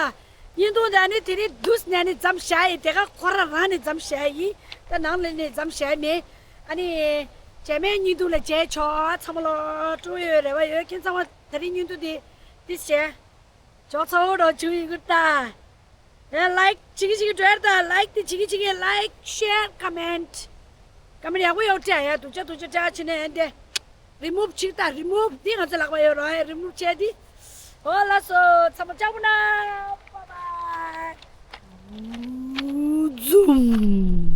ཉིན་ཐུང་དེ་ཨ་ནི་དེ་རིང་འདུག་ནས་ཨ་ནི་མཚམས་བཞག་ཡིན། དེ་ག་ཁོ་ར་རང་ནས་མཚམས་བཞག་ཡིན། ད་ནང་ལ་ནས་མཚམས་བཞག་མེད། ཨ་ནི། རྗེས་མའི་ཉིན་ཐུང་ལ་མཇལ་ཆོག་ཚང་མ་ལོ་སྤྲོ་ཡོད་རེ་བ་ཡོད། ཁྱེད་ཚང་མ་དེ་རིང་ཉིན་ཐུང་དེ་དེ་བྱས། ཇོ་ཚ་བོ་རོ་ཆུ་ཡི་གུར་ཏ། ཡ་ལའིཀ་བྱེད་ཀྱི་བྱེད་ཀྱི་འགྲོ་ཡར་ཏ། ལའིཀ་དེ་བྱེད་ཀྱི་བྱེད་ཀྱི། ལའིཀ་ཤེར་ཀོ་མེན་ཊི། ཀོ་མེན་ཊི་ཡག་པོ་ཡོད་སྤྲད་ཡ། སྡུག་ཅག་སྡུག་ཅག་སྤྲད་ཕྱིན་ནས་ཨེ་འདྲ། རི་མུབ་བྱེད་ཀྱི་ཏ། རི་མུབ་འདི་ང་ཚོ་ལག་པ་ཡོད་རོ། ཨེ་རི་མུབ་བྱས་ཏེ། ཨོ་ལགས་སོ། ཚང་མ་ལྕགས་པོ་ན། བཱའི་བཱའི། འཛུམ།